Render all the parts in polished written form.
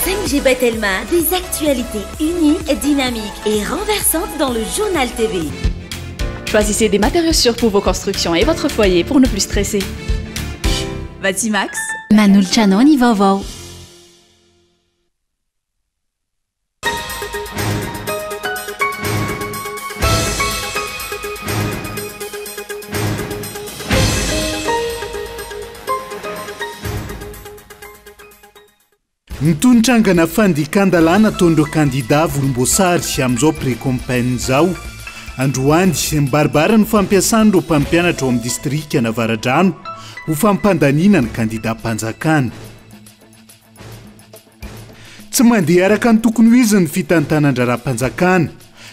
5G by Telma, des actualités uniques, dynamiques et renversantes dans le Journal TV. Choisissez des matériaux sûrs pour vos constructions et votre foyer pour ne plus stresser. Batimax. Manolotra anao ny vaovao. Mitohy ny trangana fandikan-dalàna ataon'ireo kandidà volomboasary amin'izao pré-campagne izao. Androany, mibaribary ny fampiasan'ireo mpampianatra ao amin'ny distrikan'Avaradrano ho fampandaniana ny kandidàm-panjakana. Tsy mandeha araka ny tokony ho izy ny fitantanan-draharaham-panjakana.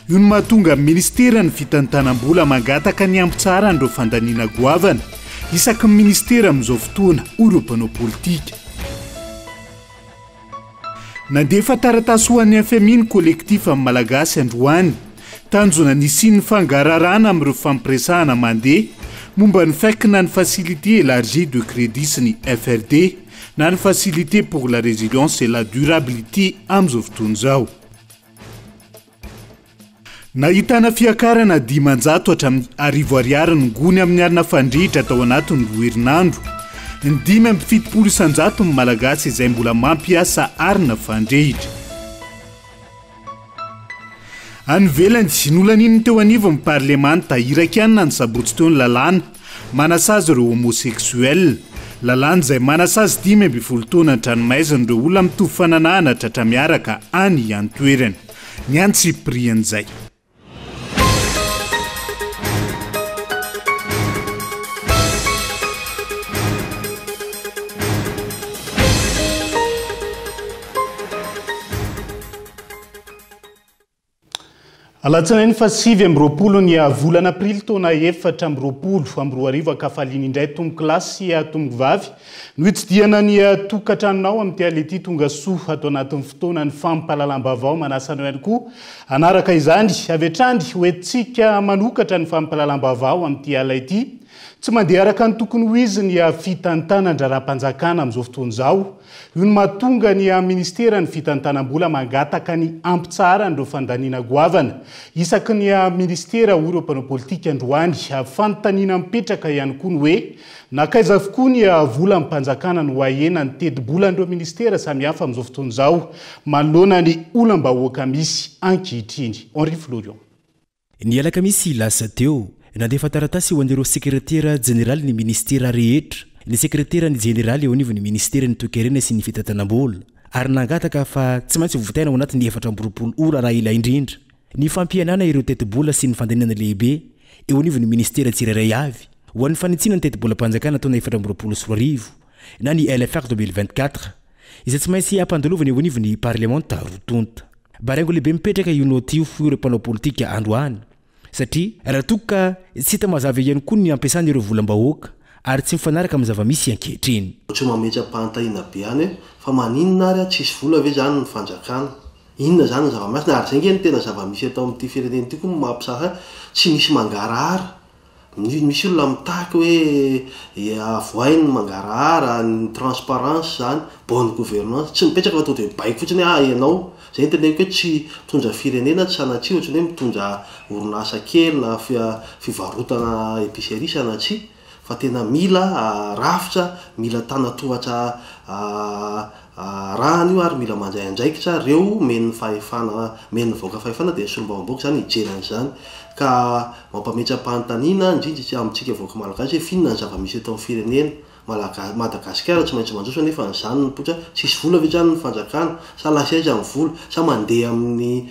Io no mahatonga ny minisiteran'ny fitantanam-bola mangataka ny hampitsaharana ireo fandaniana goavana isaky ny minisitera amin'izao fotoana, hoy ireo mpanao politika. Nandefa taratasy ho an'ny FMI ny Kolektifa amin'ny Malagasy androany. Tanjona ny hisian'ny fangaraharaana amin'ireo fampiresahana mandeha momba ny FEC na ny Facilité Élargie de Crédit sy ny FRD na ny Facilité pour la Résilience et la Durabilité amin'izao fotoana izao. Nahitana fiakarana 500 hatramin'ny 1000 ariary ny gony amin'ny alina fandrehitra tao anatin'ny roa herinandro. Ny 75 isan-jato ny Malagasy izay mbola mampiasa arina fandrehitra. Any ivelany, nolanian'ny teo anivon'ny parlemanta Irakiana ny sabotsy teo ny lalàna manasazy ireo homosexuel. Lalàna izay manasazy 15 taona an-tranomaizina ireo olona mitovy fananahana tratra miaraka any an-toerana. Ny antsipirian'izay. Alatsinainy faha 29 ny volana aprily taona 2024 ankafaliana indray tompokolahy sy tompokovavy no hitsidihana ny tokantranonao amin'ity alina ity tonga soa ato anatin'ny fotoana ny fampahalalam-baovao manasa anao ihany koa hanaraka izany avy hatrany ho entintsika manokatra ny fampahalalam-baovao amin'ity alina ity tsy mandeha araka ny tokony ho izy ny fitantanan-draharaham-panjakana amin'izao fotoana izao Io no mahatonga ny Ministeran'ny Fitantanam-bola mangataka ny hampitsaharana ireo fandaniana goavana isaky ny Ministera, hoy ireo mpanao politika androany. Fanontaniana mipetraka ihany koa ny hoe, nankaiza avokoa ny volam-panjakana no hahena ny tetibolan'ireo Ministera samihafa amin'izao fotoana izao manoloana ny olam-bahoaka misy ankehitriny? Henri Florian. Ny alakamisy lasa teo, nandefa taratasy ho an'ireo sekretera jeneralin'ny minisitera rehetra ny sekreterany jeneraly eo anivon'ny minisiteran'ny toekarena sy ny fitantanam-bola ary nangataka fa tsy maintsy hovitaina ao anatin'ny 24 ora raha ela indrindra ny fampihenana ireo tetibola sy ny fandaniana lehibe eo anivon'ny minisitera tsirairay avy ho an'ny fanitsiana ny tetibolam-panjakana taona 2024 na ny LFR 2024 izay tsy maintsy hampandalovana eo anivon'ny parlemanta roa tonta. Baraingo lehibe mipetraka io naoty io hoy ireo mpanao politika androany satria raha toa ka tsy hita mazava ihany koa ny ampiasana ireo volam-bahoaka ary tsy mifanaraka amin'ny zava-misy ankehitriny. Ohatry ny mametra-pahantahiana be any hoe fa maninona ary tsisy vola ve izany ny fanjakana? Inona izany ny zava-miasina? Ary izay ange no tena zava-misy eto amin'ity firenena ity koa no mampisaha tsy misy mangarahara. Misy olona mitaky hoe avohay ny mangarahara, ny transparence izany, bonne gouvernance. Tsy mipetraka fa tonga dia mibaiko fotsiny hoe ah ianao. Izay no teneniko hoe tsy mitondra firenena tsy sanatria ohatran'ny hoe mitondra orinasa kely na fivarotana épicerie sanatria fa tena mila rafitra, mila tanan-tohatra Arahana io ary mila mandray andraikitra reo omen'ny fahefana omen'ny vahoaka fahefana dia ny solombavambahoaka izany hijery an'izany ka mampametra-panontaniana indrindra itsy amintsika vahoaka malagasy hoe f'inona ny zava-misy eto amin'ny firenena malagasy Madagasikara tsy maintsy mandroso anefa an'izany no mipoitra tsisy vola ve zany ny fanjakana sa lasa aiza ny vola sa mandeha amin'ny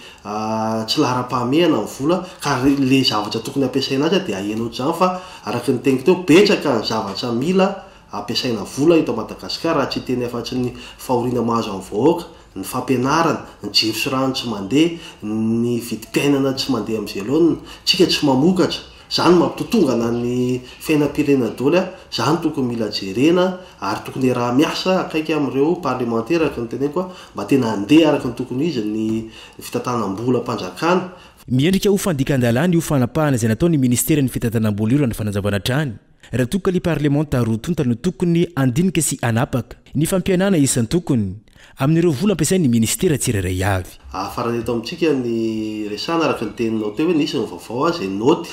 tsy laharam-pahamehana ny vola ka le zavatra tokony ampiasaina azy dia ahena ohatr'izany fa araka ny teniko teo betsaka ny zavatra mila Ampiasaina vola eto Madagasikara raha tsy hiteny afa-tsy ny fahoriana mahazo ny vahoaka, ny fampianarana, ny jiro sy rano tsy mandeha, ny vidim-piainana tsy mandeha amin'izay laoniny, tsika tsy mamokatra, zany mampitotongana ny fiainam-pirenena daholo a, zany tokony mila jerena ary tokony iaraha-miasa akaiky amin'ireo parlemantera araka ny teneniko a, mba tena handeha araka ny tokony ho izy ny fitantanam-bolam-panjakana. Miendrika ho fandikan-dalàna io fanapahana izay nataon'ny ministeran'ny fitantanam-bola io raha ny fanazavana hatrany. Raha toa ka ny parlemanta roa tonta no tokony handinika sy hanapaka ny fampihenana isan-tokony. amin'ireo vola ampiasain'ny minisitera tsirairay avy. Farany eto amintsika ny resahana araka ny teninao teo hoe nisy ny vaovao izay naoty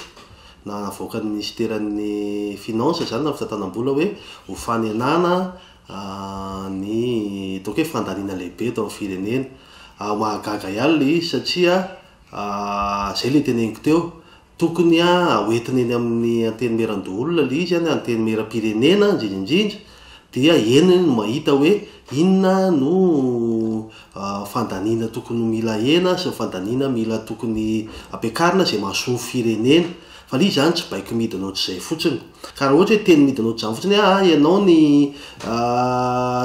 na navoakan'ny minisiteran'ny finance izany na fitantanam-bola hoe ho fanenana ny ataoko hoe fandaniana lehibe eto amin'ny firenena. Mahagaga ihany ilay izy satria izay ilay teneniko teo, tokony hoentina eny amin'ny antenimierandoholona ilay izy, antenimieram-pirenena indrindra indrindra, dia eny no mahita hoe inona no fandaniana tokony mila ahena sy ny fandaniana mila tokony ampiakarina izay mahasoa ny firenena. Fa ilay izy izany tsy baiko midina ohatr'izay fotsiny. Ka raha ohatra hoe teny midina ohatr'izany fotsiny hoe ah ianao ny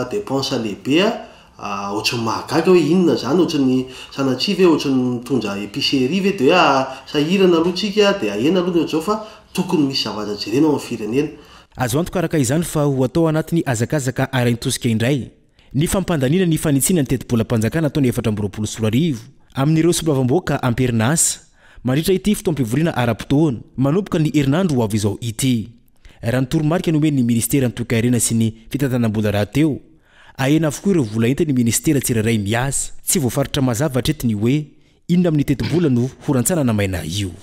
dépense lehibe ah, ohatran'ny mahagaga hoe inona izany, ohatran'ny sanatria ve ohatran'ny mitondra épicerie ve dia hoe ah sahirana aloha tsika dia ahena aloha ny ohatr'izao fa tokony misy zavatra jerena ao amin'ny firenena. Azo antoka araka izany fa ho atao anatin'ny hazakazaka arahin-tosika indray ny fampandaniana ny fanitsiana ny tetibolam-panjakana taona 2024 amin'ireo solombavambahoaka am-perinasa mandritra ity fotoam-pivoriana ara-potoana manomboka ny herinandro ho avy izao ity. Raha ny toromarika nomen'ny minisiteran'ny Toekarena sy ny fitantanam-bola rahateo, ahena avokoa ireo vola entin'ny minisitera tsirairay miasa. Tsy voafaritra mazava hatreto ny hoe inona amin'ny tetibola no ho rantsanana maina io.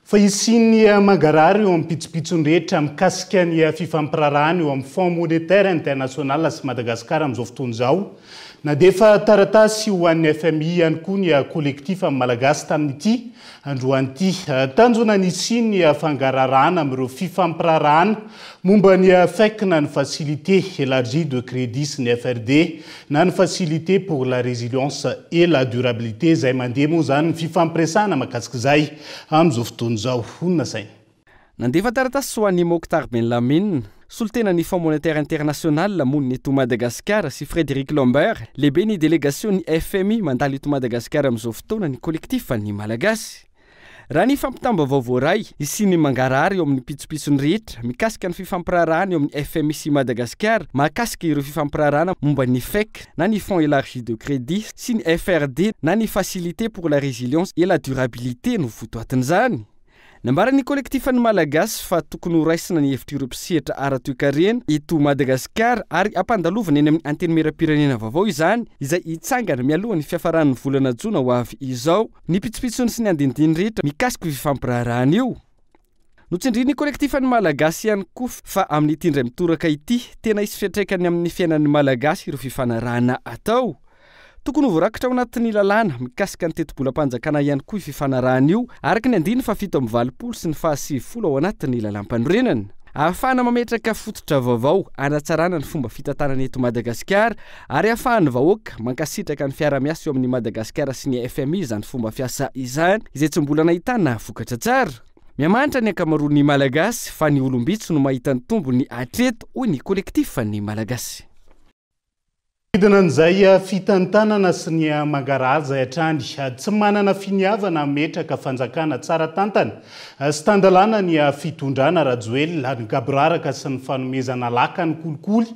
Fa hisian'ny mangarahara eo amin'ny pitsopitsony rehetra mikasika ny fifampiraharahana eo amin'ny Fonds Monétaire International sy Madagasikara amin'izao fotoana izao. Nandefa taratasy ho an'ny FMI ihany koa ny Collectif amin'ny Malagasy tamin'ity androany ity. Tanjona ny hisian'ny fangaraharahana amin'ireo fifampiraharahana momba ny FEC na ny Facilité Élargie de Crédit sy ny FRD na ny Facilité pour la Résilience et la Durabilité izay mandeha moa izany ny fifampiresahana mahakasika izay amin'izao fotoana izao. Honina saina. Nandefa taratasy ho an'i Mokhtar Ben Lamine, solontenan'ny Fonds Monétaire International monina eto Madagasikara sy Frédéric Lambert, lehiben'ny delegasion'ny FMI mandalo eto Madagasikara amin'izao fotoana ny Kolektifa ny Malagasy. Raha ny fampitam-baovao voaray, hisian'ny mangarahara eo amin'ny pitsopitsony rehetra mikasika ny fifampiraharahana eo amin'ny FMI sy Madagasikara mahakasika ireo fifampiraharahana momba ny FEC na ny Fonds Élargi de Crédit sy ny FRD na ny Facilité pour la Résilience et la Durabilité no votoatin'izany. Nambaran'ny Kolektifan'ny Malagasy fa tokony horaisina ny hevitr'ireo mpisehatra ara-toekarena eto Madagasikara ary hampandalovina eny amin'ny Antenimierampirenena vaovao izany izay hitsangana mialohan'ny fiafaran'ny volana jona ho avy izao. Ny pitsopitsony sy ny andinindiny rehetra mikasika io fifampiraharahana io. Notsindrian'ny Kolektifan'ny Malagasy ihany koa fa amin'ity indray mitoraka ity, tena hisy fiantraikany amin'ny fiainan'ny Malagasy ireo fifanarahana atao. Tokony ho voarakitra ao anatin'ny lalàna mikasika ny tetibolam-panjakana ihany koa io fifanarahana io, araka ny andininy fahafito amby valopolo sy ny faha-90 ao anatin'ny lalàmpanorenana. Ahafahana mametraka fototra vaovao hanatsarana ny fomba fitantanana eto Madagasikara ary ahafahan'ny vahoaka mankasitraka ny fiarahamiasa eo amin'ny Madagasikara sy ny FMI izany fomba fiasa izany, izay tsy mbola nahitana vokatra tsara. Mihamanitra ny ankamaroan'ny Malagasy fa ny olom-bitsy no mahita ny tombony hatreto, hoy ny Kolektifan'ny Malagasy. Hidina an'izay fitantanana sy ny mangarahara izay hatrany. Tsy manana finiavana hametraka fanjakana tsara tantana sy tan-dalàna ny fitondrana Rajoelina, ny gaboraraka sy ny fanomezana laka ny kolikoly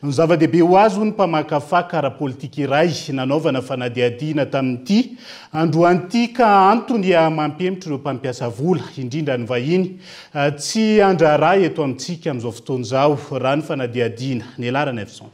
no zava-dehibe ho azy, hoy ny mpamakafaka ara-politika iray nanaovana fanadihadiana tamin'ity androany ity, ka antony mampihemotra ireo mpampiasa vola, indrindra ny vahiny, tsy handraharaha eto amintsika amin'izao fotoana izao, raha ny fanadihadiana. Nialarana Efson.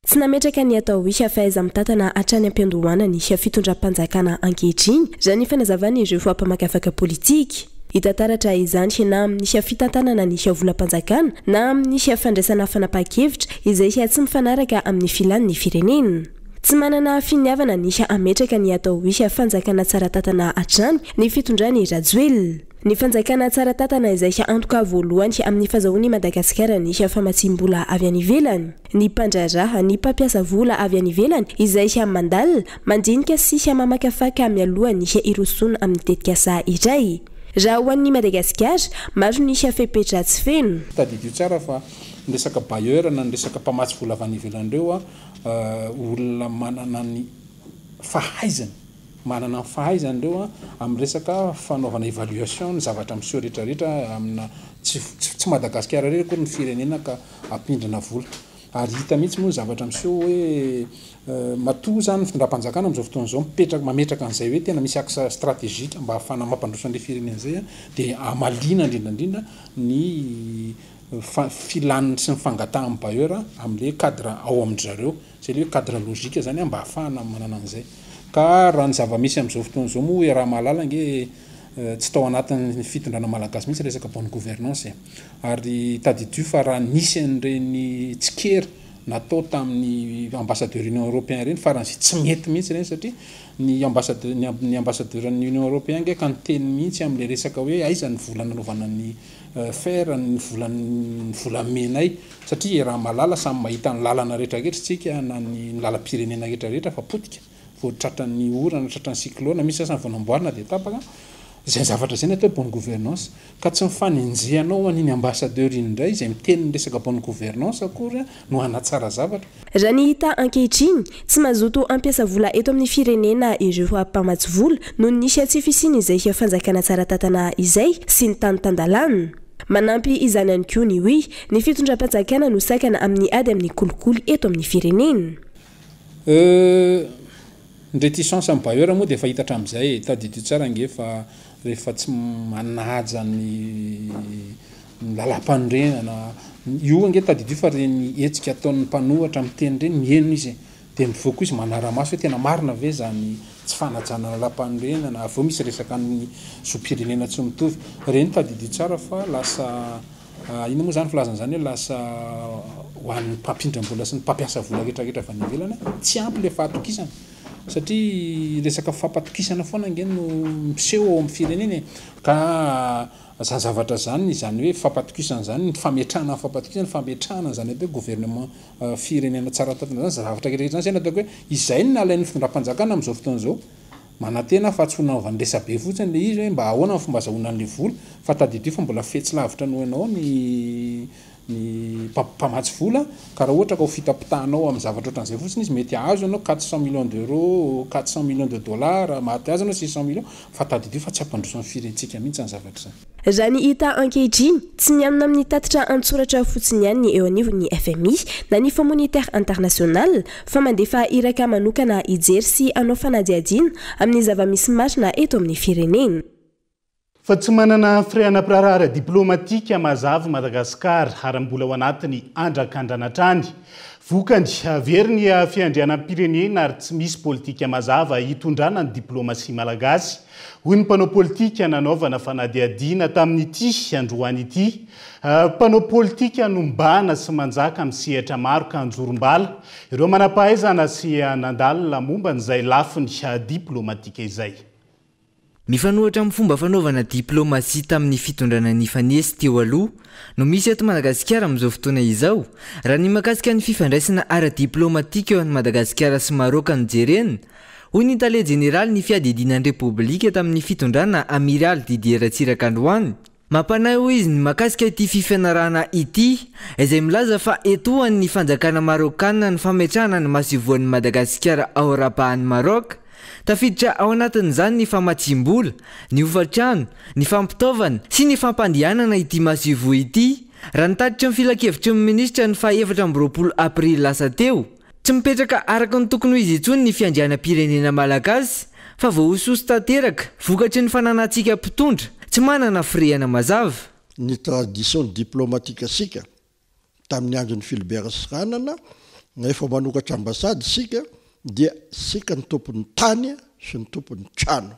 Tsy nametraka ny atao hoe fahaiza-mitantana hatrany am-piandohana ny fitondram-panjakana ankehitriny, raha ny fanazavan'ireo mpamakafaka politika. Hita taratra izany na amin'ny fitantanana ny volam-panjakana na amin'ny fandraisana fanapahan-kevitra izay tsy mifanaraka amin'ny filan'ny firenena. Tsy manana finiavana ny hametraka ny atao hoe fanjakana tsara tantana hatrany ny fitondrany Rajoelina. Ny fanjakana tsara tantana izay antoka voalohany amin'ny fahazahoan'i Madagasikara ny famatsiam-bola avy any ivelany. Ny mpandraharaha, ny mpampiasa vola avy any ivelany izay mandalina, mandinika sy mamakafaka mialohan'ny hirosoana amin'ny tetikasa iray. Raha ho an'ny Madagasikara, maro ny fepetra tsy feno. Tadidio tsara fa ny resaka bailleur na ny resaka mpamatsy vola avy any ivelany ireo olona manana ny fahaizany, manana ny fahaizany ireo amin'ny resaka fanaovana évaluation ny zavatra miseho rehetrarehetra amina tsy tsy Madagasikara irery akory ny firenena ka ampindrana vola. Ary hita mihitsy moa ny zavatra miseho hoe matoa izany ny fitondram-panjakana amin'izao fotoana izao mipetraka mametraka an'izay hoe tena misy axe stratégique mba hahafahana mampandroso an'ilay firenena izay dia hamaliana indrindra indrindra ny. filan'ny sy ny fangatahan'ny bailleur amin'ilay cadre ao amin-dry zareo. Izay ilay hoe cadre logique izany mba hahafahana manana an'izay. Ka raha ny zava-misy amin'izao fotoana izao moa iaraha-mahalala ange tsy tao anatin'ny fitondrana malagasy mihitsy resaka bonne gouvernance e. Ary tadidio fa raha nisy an'ireny tsikera natao tamin'ny ambassadeur Union Européen ireny faran'izay tsy mety mihitsy ireny satria ny ambassadeur ny ambassadeur ny Union Européen ange ka niteny mihitsy amin'ilay resaka hoe aiza ny vola nanaovana ny fer ny vola ny volamenay satria iaraha-mahalala samy mahita ny lalana rehetra rehetra isika na ny lalam-pirenena rehetra rehetra fa potika vao tratran'ny orana tratran'ny cyclone misy sasany vao namboarina dia tapaka izay zavatra izay ny atao hoe bonne gouvernance ka tsy mifanenjehanao an'iny ambassadeur iny indray izay miteny ny resaka bonne gouvernance akory no hanatsara zavatra. Raha ny hita ankehitriny, tsy mazoto hampiasa vola eto amin'ny firenena ireo mpamatsy vola noho ny tsy fisian'izay fanjakana tsara tantana izay sy ny tany tan-dalàna. Manampy izany ihany koa ny hoe ny fitondram-panjakana no sakana amin'ny ady amin'ny kolikoly eto amin'ny firenena. Euh, ny réticence amin'ny bailleur moa dia efa hita hatramin'izay e, tadidio tsara ange fa rehefa tsy manaja ny ny lalam-panorenana, io ange tadidio fa ireny hetsika ataon'ny mpanohatra miteny ireny miheno izy e, dia mivoaka koa izy manara-maso hoe tena marina ve izany tsy fanajana ny lalam-panorenana, avy eo misy resaka ny zom-pirenena tsy mitovy, ireny tadidio tsara fa lasa inona moa izany filazana izany hoe lasa ho an'ny mpampindram-bola sy ny mpampiasa vola rehetra rehetra avy any ivelany tsy ampy ilay fahatokisana satria resaka fampatokisana foana ange no miseho ao amin'ny firenena e, ka Izany zavatra izany, izany hoe fampatokisana izany, ny fametrahana ny fampatokisana, ny fametrahana an'izany atao hoe gouvernement firenena tsara tantana izany, izany zavatra rehetra izany, izay no ataoko hoe izay no nalain'ny fitondram-panjakana amin'izao fotoana izao. Manantena aho fa tsy ho nanaovany resabe fotsiny ilay izy hoe mba ahoana ny fomba azahoana an'ilay vola, fa tadidio fa mbola fetsy lavitra noho ianao ny ny mpamatsy vola, ka raha ohatra ka ho fitapitahanao amin'ny zavatra ohatran'izay fotsiny izy, mety hahazo ianao 400 millions d'euros, 400 millions de dollars, maty azy ianao 600 millions, fa tadidio fa tsy hampandroso ny firentsika mihitsy izany zavatra izany. Raha ny hita ankehitriny, tsy mianona amin'ny tatitra an-tsoratra fotsiny ihany ny eo anivon'ny FMI na ny Fonds Monétaire International fa mandefa iraka manokana hijery sy hanao fanadihadiana amin'ny zava-misy marina eto amin'ny firenena. Fa tsy manana firehana mpiraharaha ara-diplaomatika mazava Madagasikara ary mbola ao anatin'ny andrakandrana hatrany. Vokany, very ny fiandrianam-pirenena ary tsy misy politika mazava hitondrana ny diplaomasia malagasy, hoy ny mpanao politika nanaovana fanadihadiana tamin'ity androany ity. Mpanao politika no mibahana sy manjaka amin'ny sehatra maro ka anjorom-bala ireo manam-pahaizana sy nandalina momba an'izay lafiny diplaomatika izay. Mifanohitra amin'ny fomba fanaovana diplaomasia tamin'ny fitondrana nifanesy teo aloha no misy eto Madagasikara amin'izao fotoana izao, raha ny mahakasika ny fifandraisana ara-diplaomatika eo an'i Madagasikara sy Maraoka no jerena, hoy ny tale jeneraly ny fiadidiana ny Repoblika tamin'ny fitondrana Amiraly Didier Ratsiraka androany. Mampanahy hoy izy ny mahakasika ity fifanarahana ity, izay milaza fa etohan'ny fanjakana Maraokana ny fametrahana ny masoivohon'i Madagasikara ao Rabat any Maroc, Tafiditra ao anatin'izany ny famatsiam-bola, ny hofantrano, ny fampitaovana sy ny fampandehanana ity masoivoho ity, raha ny tatitry ny filankevitry ny minisitra ny faha 24 aprily lasa teo. Tsy mipetraka araka ny tokony ho izy intsony ny fiandrianam-pirenena malagasy fa voahosihosy tanteraka vokatry ny fananantsika mpitondra tsy manana firehana mazava. Ny tradition diplomatique sika tamin'ny andron'i Philibert Tsiranana, rehefa manokatra ambassade isika dia isika no tompon'ny tany sy ny tompon'ny trano.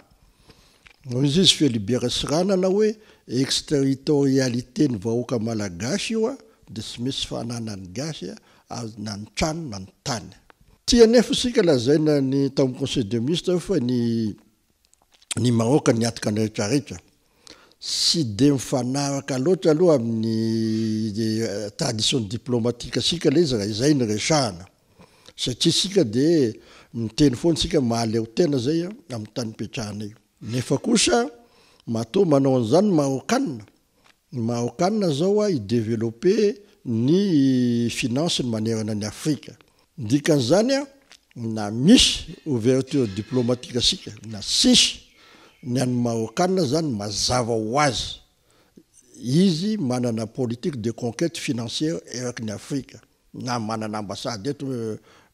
Hoy izy Philibert Tsiranana hoe exterritorialité ny vahoaka malagasy io dia tsy misy fananan'ny gasy azy na ny trano na ny tany. Tia anefa isika lazaina ny tao amin'ny conseil de ministre fa ny ny Maroc niatoka ny rehetra rehetra. Tsy dia mifanaraka loatra aloha amin'ny tradition diplomatique isika ilay izy raha izay no resahana. Satria isika dia miteny foana isika mahaleo tena izay amin'ny tany ipetrahana io. Nefa kosa matoa manao an'izany ny Marokanina, ny Marokanina zao hi-developper ny finance-ny manerana an'i Afrika. Ny dikan'izany na misy ouverture diplomatique isika na tsisy, ny an'ny Marokanina zany mazava ho azy, izy manana politique de conquête financière eraky ny Afrika. Na manana ambassade eto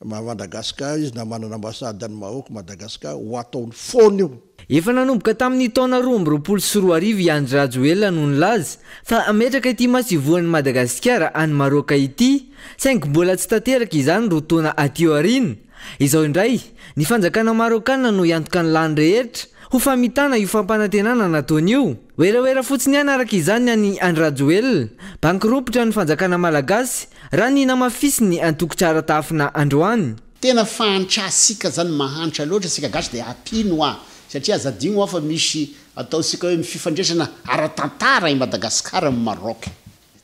Madagascar izy na manana ambassade any Maroc Madagascar ho ataony foana io. Efa nanomboka tamin'ny taona 2022 i Andry Rajoelina no nilaza fa hametraka ity masoivohon'i Madagasikara any Maroc ity, saingy mbola tsy tanteraka izany roa taona aty aoriana. Izao indray, ny fanjakana Marokanina no hiantoka ny lany rehetra ho famitana io fampanantenana nataony io. Werawera fotsiny ihany araka izany ny an'i Andry Rajoelina. Banky rompitra ny fanjakana malagasy, raha ny namafisin'ny antoko tsara tahafina androany. Tena fahantra sika zany mahantra loatra sika gasy de ampino hoa satria aza adino hoa fa misy atao sika hoe fifandraisana ara tantara i Madagascar am Maroc.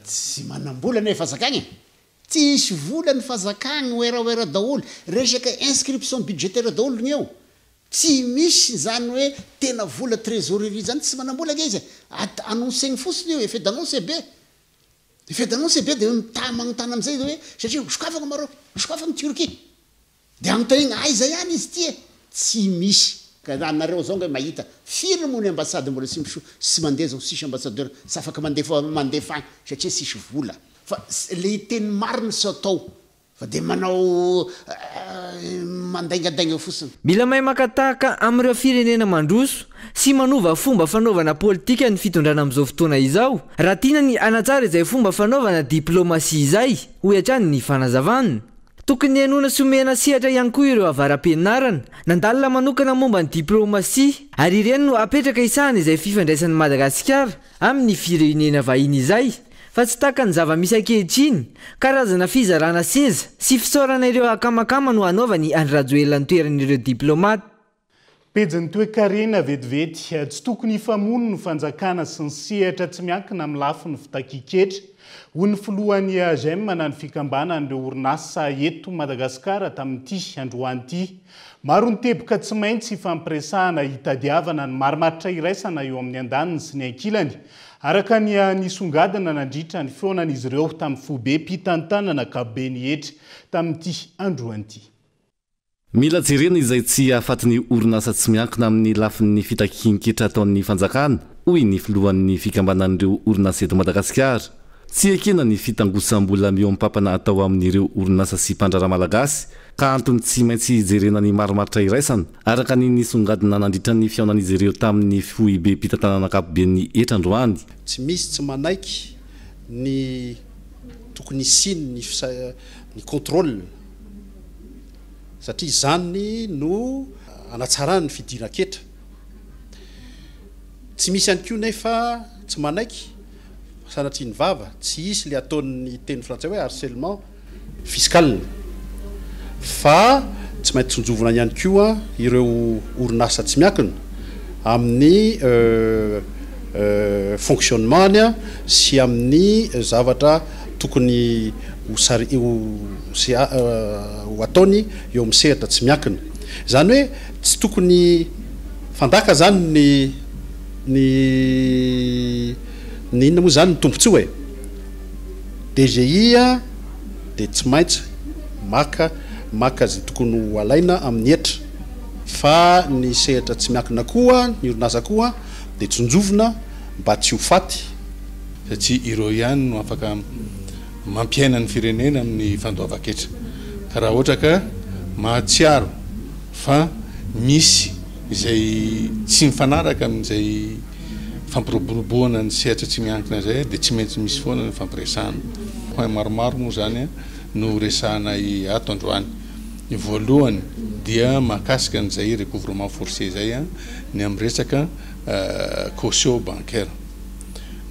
Tsy manambola anie fazakagna e! Tsisy vola ny fazakagna werawera daholo, resaka inscription budgetaire daholo ny eo, tsy misy zany hoe tena vola tresorerie zany, tsy manambola ange izy e! Annoncegny fotsiny io, effet d'annonce be, Effet d'annonce be dia mitaha magnontany amizay izy hoe satria sokafako Maroc, sokafako Turquie. Dia anontaniana aiza ihany izy ity e? Tsy misy. Ka nareo zao nga mahita firy moa ny ambassade mbola tsy miso sy mandeha zao sisy ambassadeur tsy afaka mandefa mandefa agny satria sisy vola. Fa le hiteny marina tsy atao Fa dia manao mandaingadainga fotsiny. Mila mahay maka tahaka amin'ireo firenena mandroso sy manova fomba fanaovana politika ny fitondrana amin'izao fotoana izao raha tiana ny hanatsara izay fomba fanaovana diplaomasia izay, hoy hatrany ny fanazavana. Tokony henoina sy omena sehatra ihany koa ireo avara-pianarana nandalina manokana momba ny diplaomasia ary ireny no apetraka hisahana izay fifandraisan'i Madagasikara amin'ny firenena vahiny izay fa tsy tahaka ny zava-misy ankehitriny, karazana fizarana seza sy fisaorana ireo akamakama no hanaovan'i Andry Rajoelina ny toeran'ireo diplaomaty. Pejin'ny toekarena vetivety, tsy tokony hifamono ny fanjakana sy ny sehatra tsy miankina amin'ny lafiny fitakian-ketra, hoy ny filohan'ny AGEM na ny fikambanan'ireo orinasa eto Madagasikara tamin'ity androany ity. Maro ny teboka tsy maintsy ifampiresahana hitadiavana ny marimaritra iraisana eo amin'ny andaniny sy ny ankilany, araka ny nisongadina nandritra ny fihaonan'izy ireo tamin'ny foibem-pitantanana ankapoben'ny hetra tamin'ity androany ity. Mila jerena izay tsy hahafaty ny orinasa tsy miankina amin'ny lafiny fitakian-ketra ataon'ny fanjakana, hoy ny filohan'ny fikambanan'ireo orinasa eto Madagasikara. Tsy ekena ny fitangosam-bola mihoam-pampana atao amin'ireo orinasa sy mpandraharaha malagasy ka antony tsy maintsy hijerena ny marimaritra iraisana, araka ny nisongadina nandritra ny fihaonan'izy ireo tamin'ny foibem-pitantanana ankapoben'ny hetra androany. Tsy misy tsy manaiky ny tokony hisian'ny ny contrôle satria izany no hanatsarana ny fidiran-ketra. Tsy misy ihany koa nefa tsy manaiky, sanatria ny vava, tsy hisy le ataon'ny teny frantsay hoe harcèlement fiscal fa tsy maintsy tsinjovina ihany koa ireo orinasa tsy miankina amin'ny fonctionnement-ny sy amin'ny zavatra tokony ho sari- ho ho ataony eo amin'ny sehatra tsy miankina. Izany hoe tsy tokony fandaka zany ny ny ny inona moa zany ny tombotsoa e! DGI dia tsy maintsy maka maka izay tokony ho alaina amin'ny hetra fa ny sehatra tsy miankina koa ny orinasa koa dia tsinjovina mba tsy ho faty. Satria ireo ihany no afaka mampiaina ny firenena amin'ny fandoavan-ketra. Ka raha ohatra ka mahatsiaro fa misy izay tsy mifanaraka amin'izay fampiroboroboana ny sehatra tsy miankina izay dia tsy maintsy misy foana ny fampiresahana. Point maromaro moa izany no resahanay ato androany. Ny voalohany dia mahakasika an'izay recouvrement forcé izay ny amin'ny resaka caution bancaire.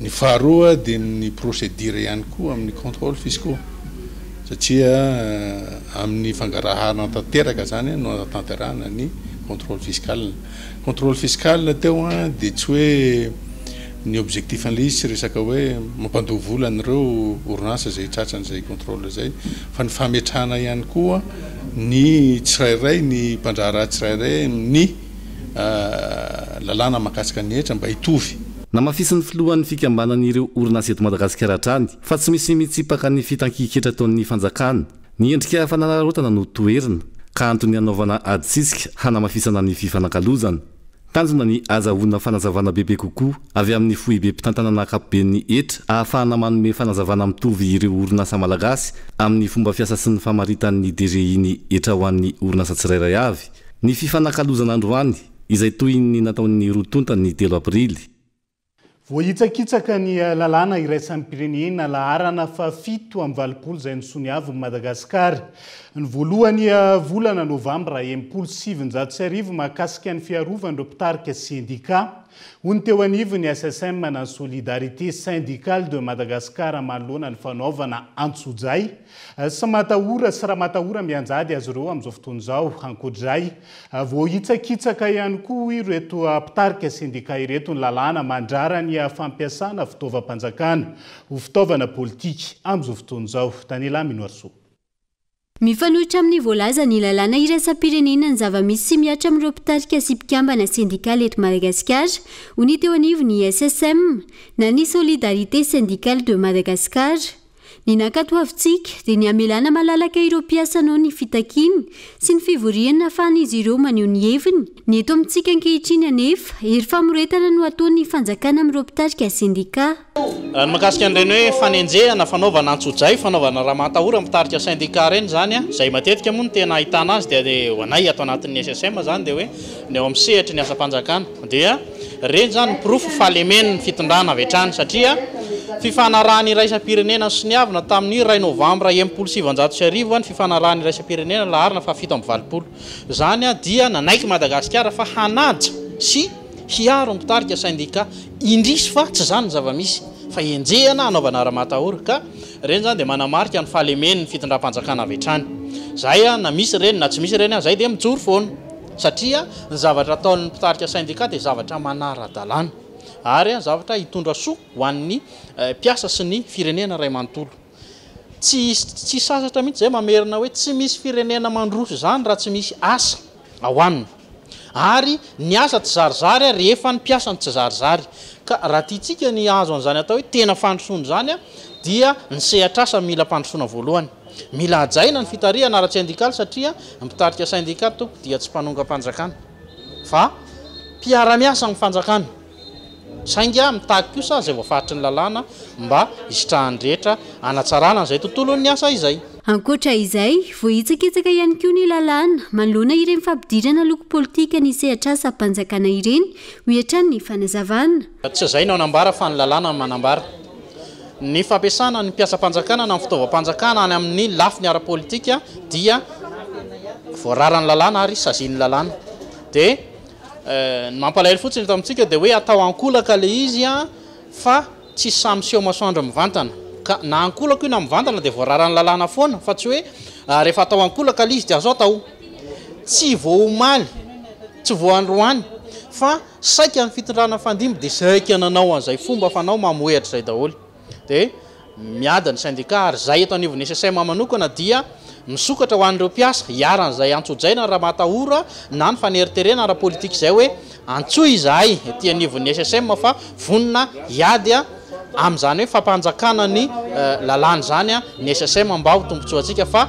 Ny faharoa dia ny procédure ihany koa amin'ny contrôle fiscaux satria amin'ny fangaraharana tanteraka izany no anatanterahana ny contrôle fiscal. Contrôle fiscal teo dia tsy hoe ny objectif an'ilay izy tsy resaka hoe mampandoa vola an'ireo orinasa izay tratran'izay contrôle izay fa ny fametrahana ihany koa ny tsirairay ny mpandraharaha tsirairay ny lalàna mahakasika ny hetra mba hitovy. Namafisin'ny filohan'ny fikambanan'ireo orinasa eto Madagasikara hatrany fa tsy misy mitsipaka ny fitankian-ketra ataon'ny fanjakana. Ny endrika fanararaotana no toherina ka antony hanaovana ady sisika hanamafisana ny fifanakalozana. Tanjona ny hahazahoana fanazavana bebe kokoa avy amin'ny foibem-pitantanana ankapoben'ny hetra ahafahana manome fanazavana mitovy ireo orinasa malagasy amin'ny fomba fiasa sy ny famaritan'ny DGI ny hetra ho an'ny orinasa tsirairay avy. Ny fifanakalozana androany, izay tohin'ny nataon'ny roa tonta ny telo aprily. Voahitsakitsaka ny lalàna iraisam-pirenena laharana faha-87 izay nosoniavin'i Madagasikara ny voalohany volana novambra 1960 mahakasika ny fiarovan'ireo mpitarika sendikà, hoy ny teo anivon'ny SSM na Solidarité Syndicale de Madagascar manoloana ny fanaovana antsojay sy matahora sy ramatahora mianjady azy ireo amin'izao fotoana izao. Ankoatr'izay, Voahitsakitsaka ihany koa hoy ireto mpitarika sendika ireto ny lalàna mandrara ny fampiasana fitaovam-panjakana ho fitaovana politika amin'izao fotoana izao. Daniela Minoarisoa. Mifanohitra amin'ny voalazan'ny lalàna iraisam-pirenena ny zava-misy sy mihatra amin'ireo mpitarika sy mpikambana sendikaly eto Madagasikara, hoy ny teo anivon'ny SSM, na ny Solidarité Syndicale de Madagascar. Ny nankatoavintsika dia ny hamelana malalaka ireo mpiasa hanao ny fitakiany sy ny fivoriany nahafahan'izy ireo maneho ny heviny. Ny eto amintsika ankehitriny anefa, hery famoretana no ataon'ny fanjakana amin'ireo mpitarika sendikà. Ny mahakasika an'ireny hoe fanenjehana, fanaovana antsojay, fanaovana ramatahora mpitarika sendikà ireny izany, izay matetika moa no tena ahitana azy dia ho anay ato anatin'ny SSM izany dia hoe ny ao amin'ny sehatry ny asam-panjakana dia Ireny izany ny porofo fahalemen'ny fitondrana avy hatrany satria fifanarahana iraisam-pirenena nosoniavina tamin'ny iray novambra 1960 ny fifanarahana iraisam-pirenena laharana faha 87. Izany dia nanaiky Madagasikara fa hanaja sy hiaro ny mpitarika sendika. Indrisy fa tsy izany ny zava-misy fa enjehina hanaovana ara-matahora ka ireny izany dia manamarika ny fahalemen'ny fitondram-panjakana avy hatrany. Izay na misy ireny na tsy misy ireny izay dia mijoro foana. Satria ny zavatra ataon'ny mpitarika syndicat dia zavatra manara-dalàna ary zavatra hitondra soa ho an'ny mpiasa sy ny firenena iray manontolo. Tsy tsy sasatra mihitsy izay mamerina hoe tsy misy firenena mandroso izany raha tsy misy asa ao aminy. Ary ny asa tsy zarizary rehefa ny mpiasa no tsy zarizary. Ka raha tiantsika ny hahazo an'izany atao hoe tena fandrosoana izany dia ny sehatr'asa mila ampandrosoana voalohany. Mila hajaina ny fitarihana ara-tsendikaly satria ny mpitarika sendika tompoko dia tsy mpanongam-panjakana fa mpiara-miasa amin'ny fanjakana saingy mitaky kosa izay voafaritry ny lalàna mba hisitrahan'ny rehetra hanatsarana an'izay tontolon'ny asa izay. Ankoatra izay, voahitsakitsaka ihany koa ny lalàna manoloana ireny fampidirana loko politika ny sehatr'asam-panjakana ireny, hoy hatrany ny fanazavana. Tsy izay no hanambara fa ny lalàna no manambara. Ny fampiasana ny mpiasam-panjakana na ny fitaovam-panjakana any amin'ny lafiny ara-politika dia voararan'ny lalàna ary sazian'ny lalàna. Dia ny mampalahelo fotsiny eto amintsika dia hoe atao ankolaka ilay izy fa tsy samy miseho masoandro mivantana. Ka na ankolaka io na mivantana dia voararan'ny lalàna foana fa tsy hoe rehefa atao ankolaka ilay izy dia azo atao. Tsy vao omaly, tsy vao androany fa Saika ny fitondrana fandimby dia saika nanao an'izay fomba fanao mamohehatra izay daholo. Dia miady ny sendika ary izay eto anivon'ny SSM manokana dia misokatra ho an'ireo mpiasa hiharan'izay antsojay na ramatahora na ny faneriterena ara-politika izay hoe antsoy izahay ety anivon'ny SSM fa vonona hiady Amin'izany hoe fampanjakana ny lalàna izany ny SSM mba ho tombontsoantsika fa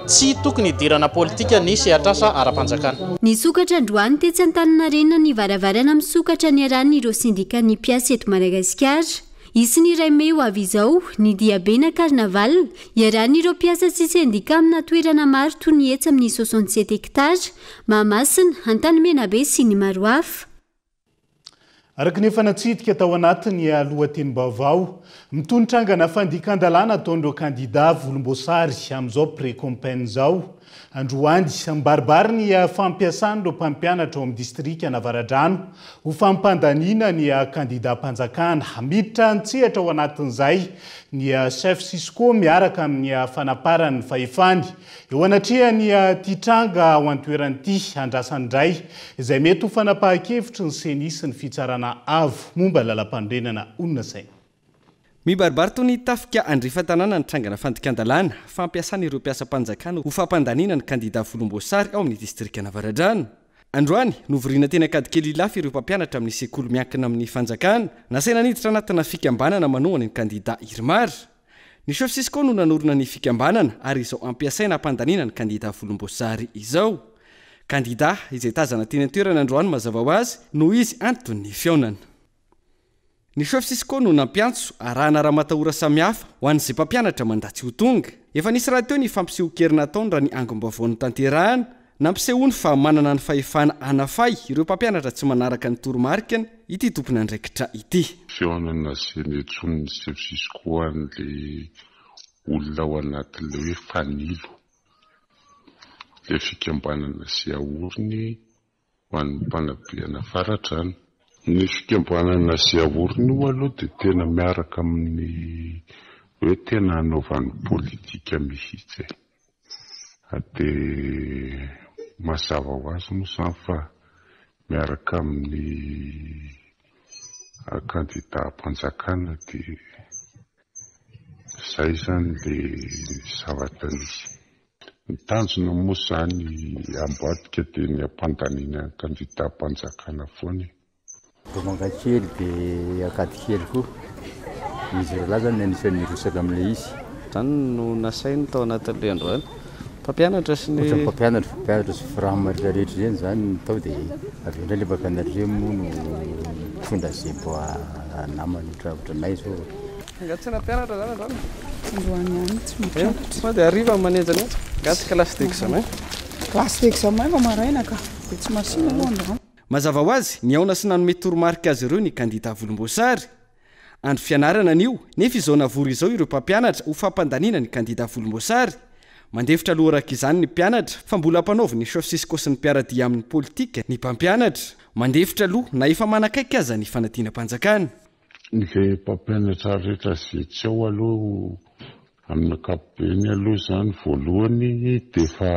tsy tokony hidirana politika ny sehatr'asa ara-panjakana. Nisokatra androany tetsy Antaninarenina ny varavarana misokatra niarahan'ireo sendikan'ny mpiasa eto Madagasikara. Hisy ny iray mey ho avy izao ny diabe na carnaval iarahan'ireo mpiasa sy sendika amina toerana maro toy ny etsy amin'ny 67 hectares, Mahamasina, Antanimenabe sy ny maro hafa. Araka ny efa natsidika tao anatin'ny lohatenim-baovao, mitohy ny trangana fandikan-dalàna ataon'ireo kandidà volomboasary amin'izao pré-campaign izao. Androany, mibaribary ny fampiasan'ireo mpampianatra ao amin'ny distrikan'Avaradrano ho fampandaniana ny kandidàm-panjakana. Miditra an-tsehatra ao anatin'izay ny chef Cisco miaraka amin'ny fanaparan'ny fahefany. Eo anatrehan'ity tranga ao an-toerana ity, andrasany indray izay mety ho fanapahan-kevitry ny Ceni sy ny Fitsarana Avo momba ny lalàmpanorenana honina saina. Mibaribary toy ny tafika andrefan-tanàna ny trangana fandikan-dalàna fampiasana ireo mpiasam-panjakana ho fampandaniana ny kandidà volomboasary ao amin'ny distrikan'Avaradrano. Androany, novoriana teny Ankadikely Ilafy ireo mpampianatra amin'ny sekoly miankina amin'ny fanjakana, nasaina niditra anatina fikambanana manohana ny kandidà Irmar. Ny Chef Cisco no nanorina ny fikambanana ary izao ampiasaina hampandaniana ny kandida volomboasary izao. Kandida izay tazana teny an-toerana androany mazava ho azy noho izy anton'ny fihaonana. Ny Chef Cisco no nampiantso, arahana ramatahora samihafa ho an'izay mpampianatra mandà tsy ho tonga. Efa nisy rahateo ny fampisehoan-kery nataony raha ny angom-baovao notanterahana, nampisehoany fa manana ny fahefana hanafay ireo mpampianatra tsy manaraka ny toromarikany ity tompon'andraikitra ity. Fihaonana izay niantsoan'ny Chef Cisco an'ilay olona ao anatin'ilay hoe fanilo, ilay fikambanana izay aoriny ho an'ny mpanabe an'Avaradrano. Ny fikambanana izay aorina io aloha dia tena miaraka amin'ny hoe tena hanaovany politika mihitsy e. Dia mazava ho azy moa izany fa miaraka amin'ny kandidam-panjakana dia izay izany ilay zavatra nisy. Ny tanjona moa izany ambadika dia ny hampandaniana ny kandidam-panjakana foana e. Bomangakely dia Ankadikely koa. Izy roalahy izany no anisan'ny nirotsaka amin'ilay izy. Izany no nasainy tao anatin'ilay androany. Mpampianatra sy ny. Ohatran'ny mpampianatra, mpampianatra sy fram rehetra rehetra ireny izany no tao dia avy eo indray ilay mpampianatra ireny moa no nitondra an'izay mba namany ohatra ohatranay izao. Angaha tsy nampianatra zany androany? Androany ihany tsy mampianatra. Sao dia hariva no manenjanenja? Angaha tsy classe d'examen? Classe d'examen vao maraina ka. Dia tsy masina aloha androany. Mazava ho azy, nihaona sy nanome toromarika azy ireo ny kandida volomboasary. Andro fianarana anio, nefa izao navory izao ireo mpampianatra ho fampandaniana ny kandida volomboasary. Mandefitra aloha araka izany ny mpianatra fa mbola ampanaovin'ny chef Cisco sy ny mpiara-dia aminy politika ny mpampianatra. Mandefitra aloha na efa manakaiky aza ny fanadinam-panjakana. Izay mpampianatra rehetra izay tsy ao aloha amin'ny ankapobeny aloha izany voalohany dia efa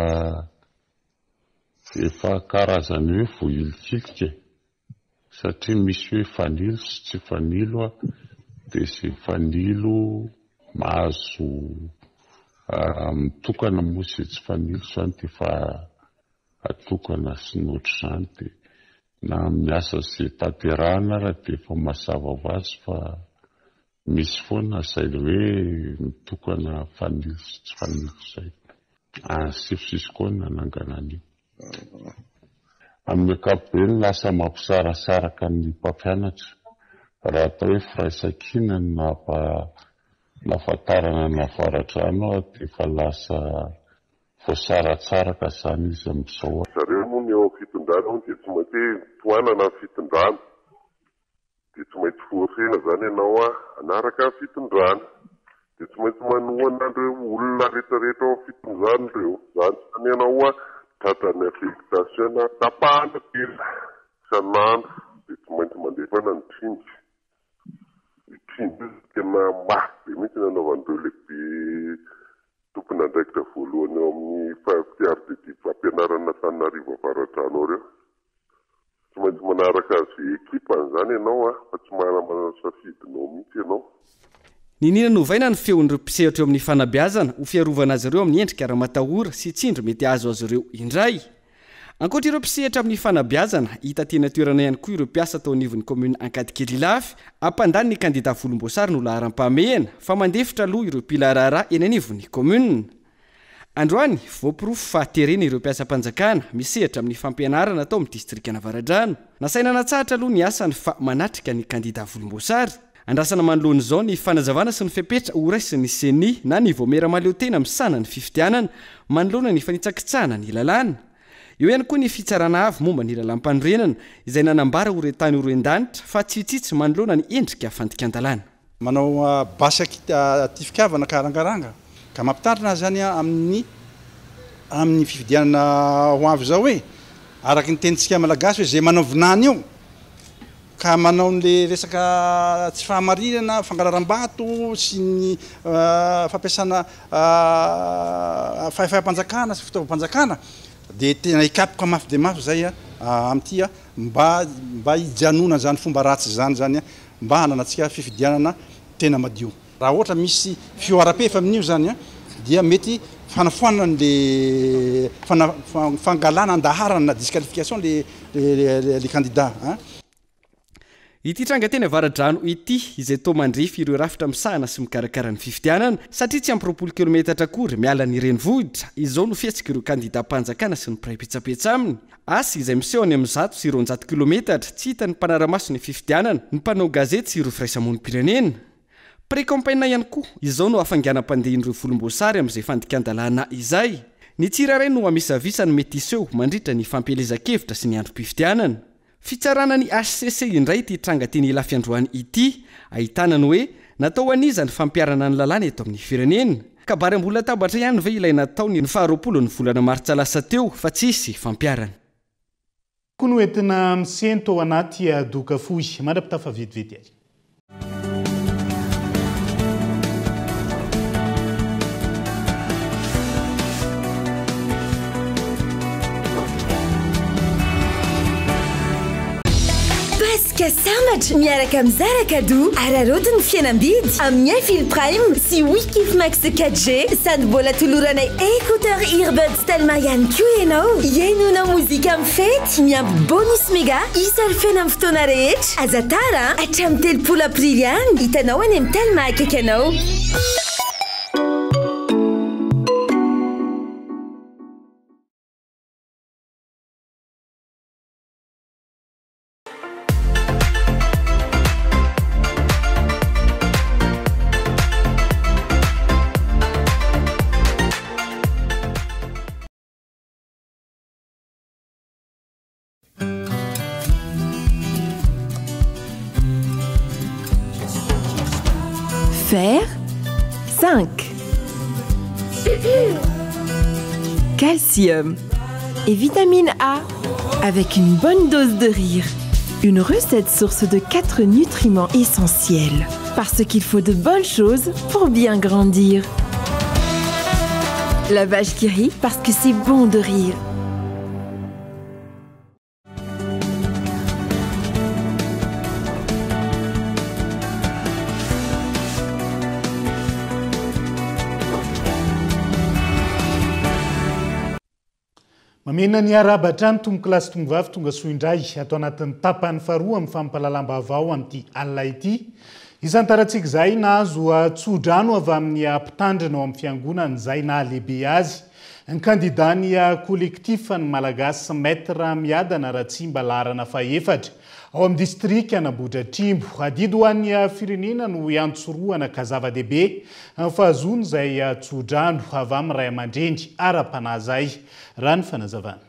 efa karazany hoe voahilikilika e! satria misy hoe fanilo sy tsy fanilo a, dia izay fanilo mahazo mitokana moa izay tsy fanilo izany dia efa atokana sy ny ohatr'izany dia Na amin'ny asa izay tanterahana ara dia efa mazava ho azy fa misy foana izay le hoe mitokana fanilo sy tsy fanilo izay. Any Sefo Cisco no nanangana an'io. Amin'ny ankapobeny lasa mampisarasaraka ny mpampianatra. Raha atao hoe firaisankina no nahafantarana an'Avaradrano dia efa lasa Voasaratsaraka zany izy amizao a. Zareo moa ny eo amin'ny fitondrana hono dia tsy maintsy hoe tohanana ny fitondrana. Dia tsy maintsy forcena zany ianao hanaraka ny fitondrana. Dia tsy maintsy manohana an'ireo olona rehetra rehetra ao amin'ny fitondrana ireo. Zany zany ianao tratran'ny affectation na tapahana kely isan'andro dia tsy maintsy mandefana ny tsindry. Io tsindry io tena mafy be mihitsy ny anaovan'ireo lehibe Tompon'andraikitra voalohany ao amin'ny fiardidim-pampianarana Antananarivo Avaradrano ireo. Tsy maintsy manaraka azy ekipany izany ianao fa tsy manana safidinao mihitsy ianao. Niniana novaina ny feon'ireo mpisehatra eo amin'ny fanabeazana ho fiarovana azy ireo amin'ny endrika ramatahora sy tsindry mety hahazo azy ireo indray. Ankoatra ireo mpisehatra amin'ny fanabeazana, hita teny an-toerana ihany koa ireo mpiasa tao anivon'ny kaominina Ankadikely Ilafy, hampandany ny kandida volomboasary no laharam-pahamehana fa mandefitra aloha ireo mpila raharaha eny anivon'ny kaominina. Androany, voaporofo fa terena ireo mpiasam-panjakana misehatra amin'ny fampianarana tao amin'ny distrikan'Avaradrano. Nasaina natsahatra aloha ny asany fa manatrika ny kandida volomboasary. Andrasana manoloana izao ny fanazavana sy ny fepetra horaisin'ny Ceni na ny Vaomiera Mahaleotena misahana ny fifidianana manoloana ny fanitsakitsahana ny lalàna. Eo ihany koa ny Fitsarana Avo momba ny Lalàmpanorenana izay nanambara ho re-tany ho ren-danitra fa tsy hitsitsy manoloana ny endrika fandikan-dalàna. Manao basy atifikavana ka arangaranga ka mampitandrina azy izany amin'ny amin'ny fifidianana ho avy izao hoe araka ny tenintsika malagasy hoe izay manao vinany eo ka manao an'le resaka tsy fahamarinana, fangalaram-bato sy ny fampiasana fahefam-panjakana sy fitaovam-panjakana dia tena hikapoka mafy dia mafy izay amin'ity mba mba hijanonan'izany fomba ratsy izany izany mba hananantsika fifidianana tena madio. Raha ohatra misy fihoaram-pefy amin'io izany dia mety fanafoanana an'le fangalana an-daharana na disqualification le le candidat. Ity tranga teny Avaradrano ity, izay toa mandrefy ireo rafitra misahana sy mikarakara ny fifidianana, satria tsy ampy 20 kilometatra akory miala ny renivohitra, izao no fihetsik'ireo kandidam-panjakana sy ny mpiray petsapetsa aminy. Asa izay miseho any amin'ny 100 kilometatra, tsy hitan'ny mpanara-maso ny fifidianana, ny mpanao gazety sy ireo firaisamonim-pirenena. Pré-campaign ihany koa, izao no hafainganam-pandehan'ireo volomboasary amin'izay fandikan-dalàna izay. Ny tsirairay no hamisavisa ny mety hiseho mandritra ny fampielezan-kevitra sy ny androm-pifidianana. Fitsarana ny hcc indray ity tranga teny Ilafy androany ity, ahitana ny hoe natao ho an'iza ny fampiharana ny lalàna eto amin'ny firenena? Kabary ambony latabatra ihany ve ilay natao ny faha 20 ny volana martsa lasa teo fa tsisy fampiharana? Koa no entina misento ao anaty doka fohy. Mandra-pitafa vetivety ary. Paska sambatra miaraka amin'ny Zara Cadeau. Araraoty ny fihenam-bidy amin'ny Infil Prime sy Wikif Max 4G sady mbola toloranay écouteur earbuds Telma ihany koa ianao. Hihainoanao mozika amin'ny fety miampy bonus mega isolfena amin'ny fotoana rehetra. Aza tara a! Hatramin'ny 30 aprily ihany. Hitanao any amin'ny Telma akaiky anao. Fer 5. Calcium et vitamine A avec une bonne dose de rire. Une recette source de quatre nutriments essentiels. Parce qu'il faut de bonnes choses pour bien grandir. La vache qui rit parce que c'est bon de rire. Mamena ny arahaba hatrany tompokolahy sy tompovavy tonga soa indray ato anatin'ny tapany faharoa amin'ny fampahalalam-baovao amin'ity alina ity. Isantarantsika izay nahazo tso-drano avy amin'ny mpitandrina ao amin'ny fiangonana izay nahalehibe azy. Ny kandidan'ny Collectif ny Malagasy Maître Miadana Ratsimba laharana fahefatra ao amin'ny distrikan'Ambohidratrimo. Adidy ho an'ny firenena no iantsorohana ka zava-dehibe ny fahazoana izay tso-drano avy amin'ny ray aman-dreny ara-panahy izay, raha ny fanazavana.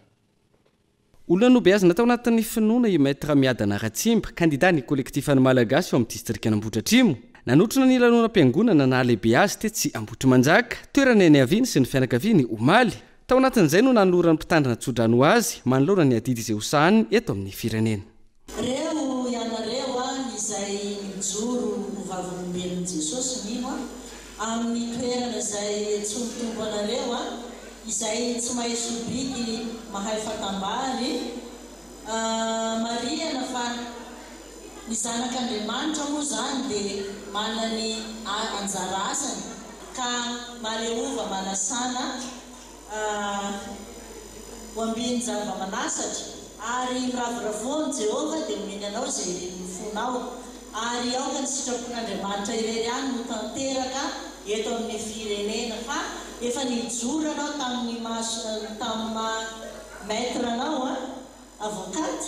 Olona nobeazina tao anatin'ny finoana i Maître Miadana Ratsimba, kandida ny Kolektifan'ny Malagasy ao amin'ny distrikan'Ambohidratrimo. Nanotrona ny lanonam-piangonana nahalehibe azy tetsy Ambohitrimanjaka, toerana niaviany sy ny fianakaviany omaly. Tao anatin'izay no nanoloran'ny mpitandrina tsodrano ho azy manoloana ny adidy izay hosahaniny eto amin'ny firenena. Reo ianareo an izay mijoro ho vavolombelon'i Jesosy mino an amin'ny toerana izay antsoin'ny Tompo anareo an izay tsy mahay sobiky mahay fatambary an marihana fa ny zanak'Andriamanitra moa izany dia manana ny anjara asany ka mahaleova manasana Ho ambinin-java-manasatra, ary miravoravoa amin'i Jehovah, dia homeny anao izay irin'ny fonao. Ary aoka ny sitrapon'Andriamanitra irery ihany no tanteraka eto amin'ny firenena, fa efa nijoro ianao tamin'ny maha tamin'ny maha maître anao an! Avocat,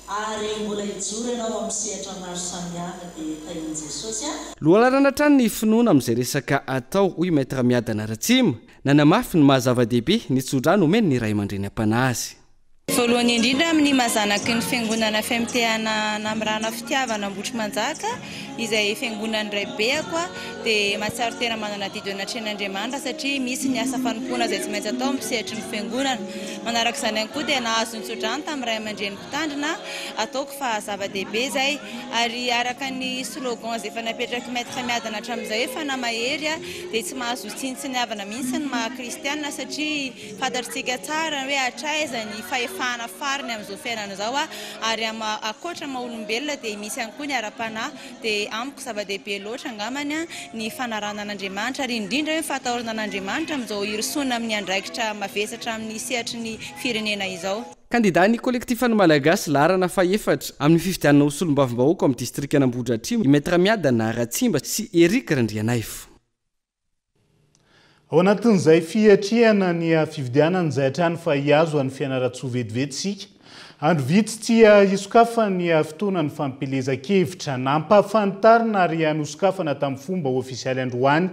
ary mbola hijoro ianao amin'ny sehatra maro samihafa dia tahin'i Jesosy a. Lohalaharana hatrany ny finoana amin'izay resaka atao, hoy Maître Miadana Ratsima, nanamafy ny maha zava-dehibe ny tsodrano omen'ny ray aman-dreny am-panahy azy. Voalohany indrindra amin'ny maha zanaky ny fiangonana FMT Namirana Fitiavana Ambohitrimanjaka izay fiangonan'ny raibeako aho dia mahatsiaro tena manana adidy eo anatrehan'Andriamanitra satria misy ny asa fanompoana izay tsy maintsy atao amin'ny sehatry ny fiangonana. Manaraka izany ihany koa dia nahazo ny tsodrano tamin'ny ray aman-dreny mpitandrina, ataoko fa zava-dehibe izay ary araka ny slogan izay efa napetrak'i Maître Miadana hatramin'izay hoe fanahy mahery dia tsy mahazo tsinontsiniavana mihitsy ny maha kristianina satria fantatritsika tsara hoe hatraiza ny fahefana farany amin'izao fiainana izao ary ankoatra ny maha olombelona dia misy ihany koa ny ara-panahy dia amiko zava-dehibe loatra angambany ny fanarahana an'Andriamanitra ary indrindra hoe ny fahatahorana an'Andriamanitra amin'izao hirosoana amin'ny andraikitra mavesatra amin'ny sehatry ny firenena izao. Kandidàn'ny Kolektifan'ny Malagasy laharana fahefatra amin'ny fifidianana ho solombavambahoaka ao amin'ny distrikan'Ambohidratrimo i Maître Miadana Ratsimba sy Eric Randrianaivo. Ao anatin'izay fiatrehana ny fifidianana izay hatrany fa hihazo an'i Fianarantsoa vetivety isika. Andro vitsy tsy hisokafan'ny fotoanan'ny fampielezan-kevitra. Nampahafantarina ary nosokafana tamin'ny fomba ofisialy androany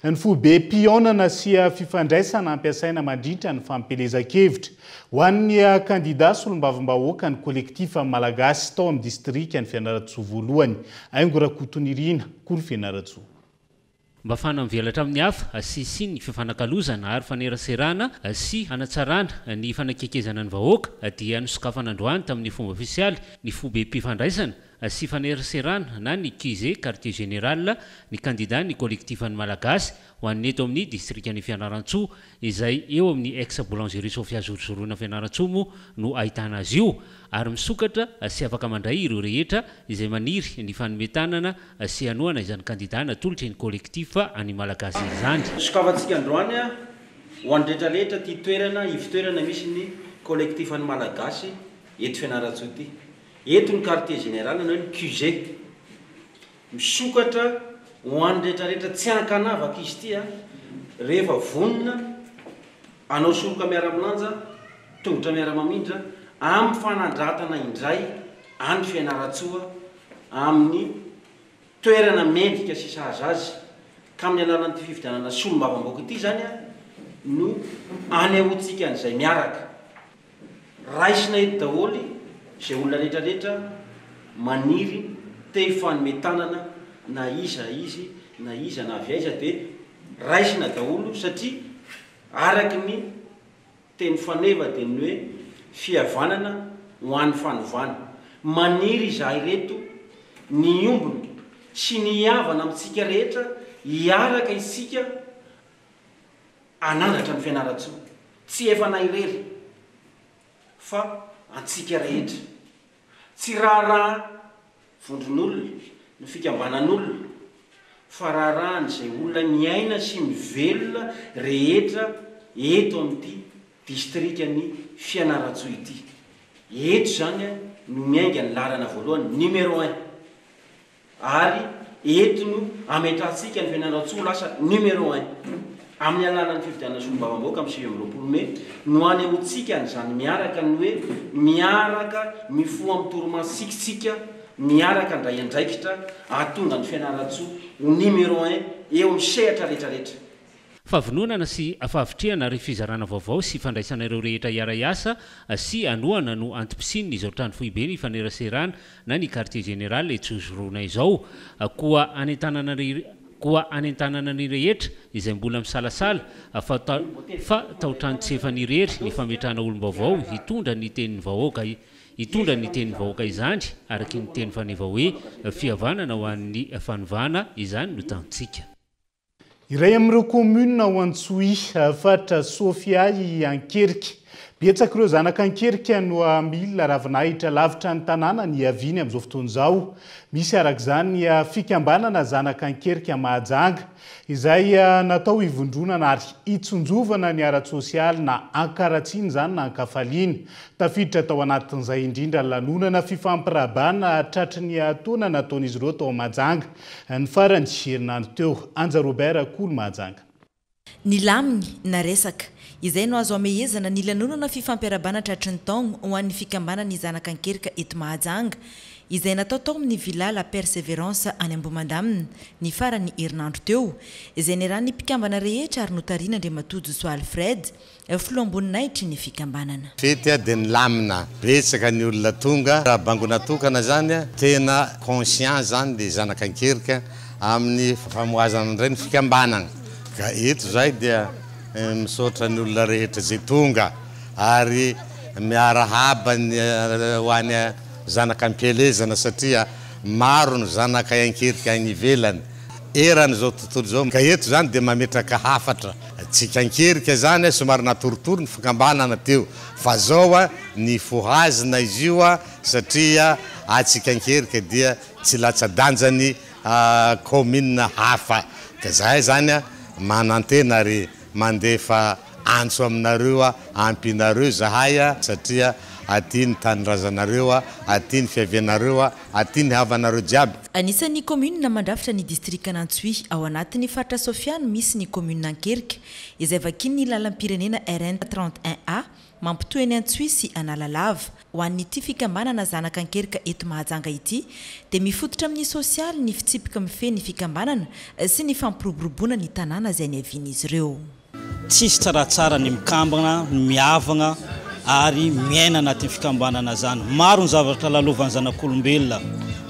ny foibem-pihaonana sy fifandraisana ampiasaina mandritra ny fampielezan-kevitra ho an'ny kandida solombavambahoaka ny Kolektifa Malagasy tao amin'ny distrikan'i Fianarantsoa voalohany. Haingo Rakotonirina, Kolo Fianarantsoa. Mba afahana mivelatra amin'ny hafa sy hisian'ny fifanakalozana ary faneraserana sy hanatsarana ny fanakekezana ny vahoaka dia nosokafana androany tamin'ny fomba ofisialy ny foibem-pifandraisana sy faneraserana na ny QG, Quartier Général, ny kandida ny Kolektifan'ny Malagasy ho an'ny eto amin'ny distrikan'i Fianarantsoa izay eo amin'ny ex Boulangerie Sofia Zorozoroina Fianarantsoa moa no ahitana azy io ary misokatra sy afaka mandray ireo rehetra izay maniry ny fanome tanana sy hanohana izany kandida natolotry ny Collectif an'ny Malagasy izany. Sokafantsika androany ho an'ny rehetra rehetra ity toerana, ivotoerana misy ny Collectif an'ny Malagasy eto Fianarantsoa ity. Eto ny quartier général na hoe ny QG. Misokatra ho an'ny rehetra rehetra tsy ankanavaka izy ity rehefa vonona hanao soroka miara-milanja, tongotra miara-mamindra amin'ny fanandratana indray an'i Fianarantsoa amin'ny toerana mendrika sy sahaza azy ka amin'ny alalan'ity fifidianana solombavambahoaka ity izany no anehoantsika an'izay miaraka. Raisina eto daholo izay olona rehetra rehetra maniry te hifanome tanana na iza izy na iza na avy aiza dia raisina daholo satria araky ny teny faneva dia ny hoe fihavanana ho an'ny fanovana. Maniry izahay ireto ny hiombona sy ny hihavana amintsika rehetra hiaraka isika Hanandratra ny Fianarantsoa. Tsy efanay irery fa antsika rehetra. Tsy raharaha vondron'olona ny fikambanan'olona fa raharahan'izay olona miaina sy mivelona rehetra eto amin'ity distrikan'i Fianarantsoa ity. Eto izany no miainga ny laharana voalohany, numéro un. Ary eto no ametrahantsika an'i Fianarantsoa ho lasa numéro un. Amin'ny alalan'ny fifidianana solombavambahoaka amin'ny 29 mey no anehoantsika an'izany miaraka ny hoe miaraka mifoha amin'ny torimaso tsika miaraka handray andraikitra hahatonga an'i Fianarantsoa ho numéro un eo amin'ny sehatra rehetrarehetra. Fahavononana sy fahavitrihana ary fizarana vaovao sy fandraisana ireo rehetra hiara-hiasa sy hanohana no antom-pisian'ny izao trano foibe nifaneraserana na ny quartier général etsy Ozorona izao. Koa anentanana koa anentanana ny rehetra izay mbola misalasala fa fa tao-trano tsy efany irery ny fametrahana olom-baovao hitondra ny tenin'ny vahoaka hitondra ny tenin'ny vahoaka izany araky ny teny faneva hoe fihavanana ho an'ny fanovana izany no tanjontsika. Iray amin'ireo kaominina ao Antsohihy, faritra Sofia i Ankerika. Betsaka ireo zanak'Ankerika no mila ravinahitra lavitra ny tanàna niaviany amin'izao fotoana izao. Misy araka izany ny fikambanana Zanak'Ankerika Mahajanga, izay natao hivondronana ary hitsinjovana ny ara-tsosialy na an-karatsiana izany na an-kafaliana. Tafiditra tao anatin'izay indrindra ny lanonana fifampirahabana tratry ny taona nataon'izy ireo tao Mahajanga. Ny farany herinandro teo, Anja Robert Kolo Mahajanga. Nilamigny na resaka. Izay no azo amehezana ny lanonana fifampiarabana tratry ny taogno ho an'ny fikambanan'ny zanak'Ankerika eto Mahajanga, izay natao tao amin'ny Villa La Perseverance any Ambohimandamina, ny faran'ny herinandro teo, izay niarahan'ny mpikambana rehetra ary notarihin'Andriamatoa Josoa Alfred, Filoham-boninahitry ny fikambanana. Fety dia nilamina, betsaka ny olona tonga, raha bangona tokana zany, tena conscient zany le zanak'Ankerika amin'ny famohazana indray ny fikambanana, ka eto zahay dia misaotra ny olona rehetra izay tonga ary miarahaba ny ho any zanak'Ampielezana satria maro ny zanakay Ankerika any ivelany eran'izao tontolo izao, ka eto zany dia mametraka hafatra. Tsika ankerika zany a somary natoritory ny fikambanana teo fa zao a nifohazina izy io a satria atsika ankerika dia tsy latsa-danjany kaominina hafa ka zahay zany a manantena ary mandefa antso aminareo a ampianareo zahay a satria Aty ny tanindrazanareo a, aty ny fiavianareo a, aty ny havanareo jiaby. Anisan'ny kaominina mandrafitra ny distrikan'Antsohihy ao anatin'ny faritra Sofia no misy ny kaominina Ankerika, izay vakian'ny lalam-pirenena RN 31 A mampitohy an'i Antsohihy sy Analalava. Ho an'ity fikambanana Zanak'Ankerika eto Mahajanga ity dia mifototra amin'ny sosialy ny fitsipika mifehy ny fikambanana sy ny fampiroboroboana ny tanàna izay niavian'izy ireo. Tsisy tsaratsara ny mikambana, ny mihavagna ary miaina anatin'ny fikambanana zany. Maro ny zavatra lalovan'ny zanak'olombelona,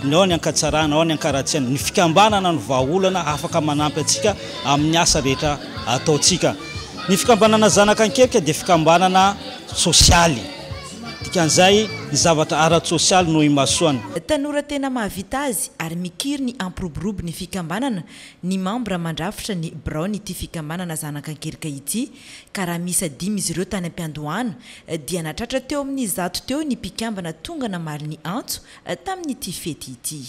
ny ao ny ankatsarana, ao ny ankaratsiana. Ny fikambanana no vahaolana afaka manampy antsika amin'ny asa rehetra ataontsika. Ny fikambanana Zanak'Ankerika dia fikambanana sosialy. Dikan'izay, ny zavatra ara-tsosialy no imasoany. Tanora tena mahavita azy ary mikiry ny hampiroborobo ny fikambanana ny mambra mandrafitra ny biraon'ity fikambanana Zanak'Ankerika ity ka raha miisa dimy izy ireo tany am-piandohana dia nahatratra teo amin'ny zato teo ny mpikambana tonga namaly ny antso tamin'ity fety ity.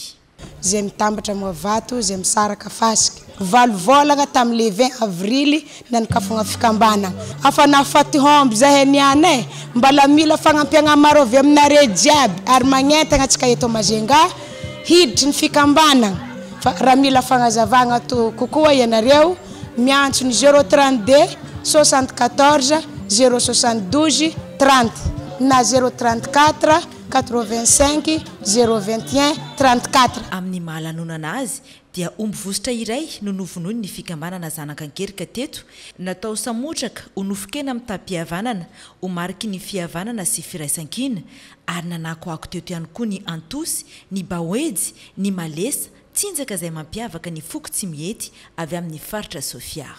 Zay mitambatra moa vato, zay misaraka fasika. Valo vôlagna tamy le 20 avrily nanokafagna fikambanagna. Afa nahafaty homby zahay niany e! Mbala mila fagnampiagna maro avy aminare jiaby ary magnentagna antsika eto Majunga hiditry ny fikambanagna fa raha mila fagnazavagna to kokoa ianareo miantso ny zéro 32 74 072 30 na zéro 34 85 021 34. Amin'ny maha lanonana azy dia omby vositra iray no novonoin'ny fikambanana Zanak'Ankerika teto, natao samotraka ho nofon-kena mitam-pihavanana ho mariky ny fihavanana sy firaisankina, ary nanakoako teto ihany koa ny antosy, ny baoejy, ny malesa, tsinjaka izay mampiavaka ny foko Tsimihety avy amin'ny faritra Sofia.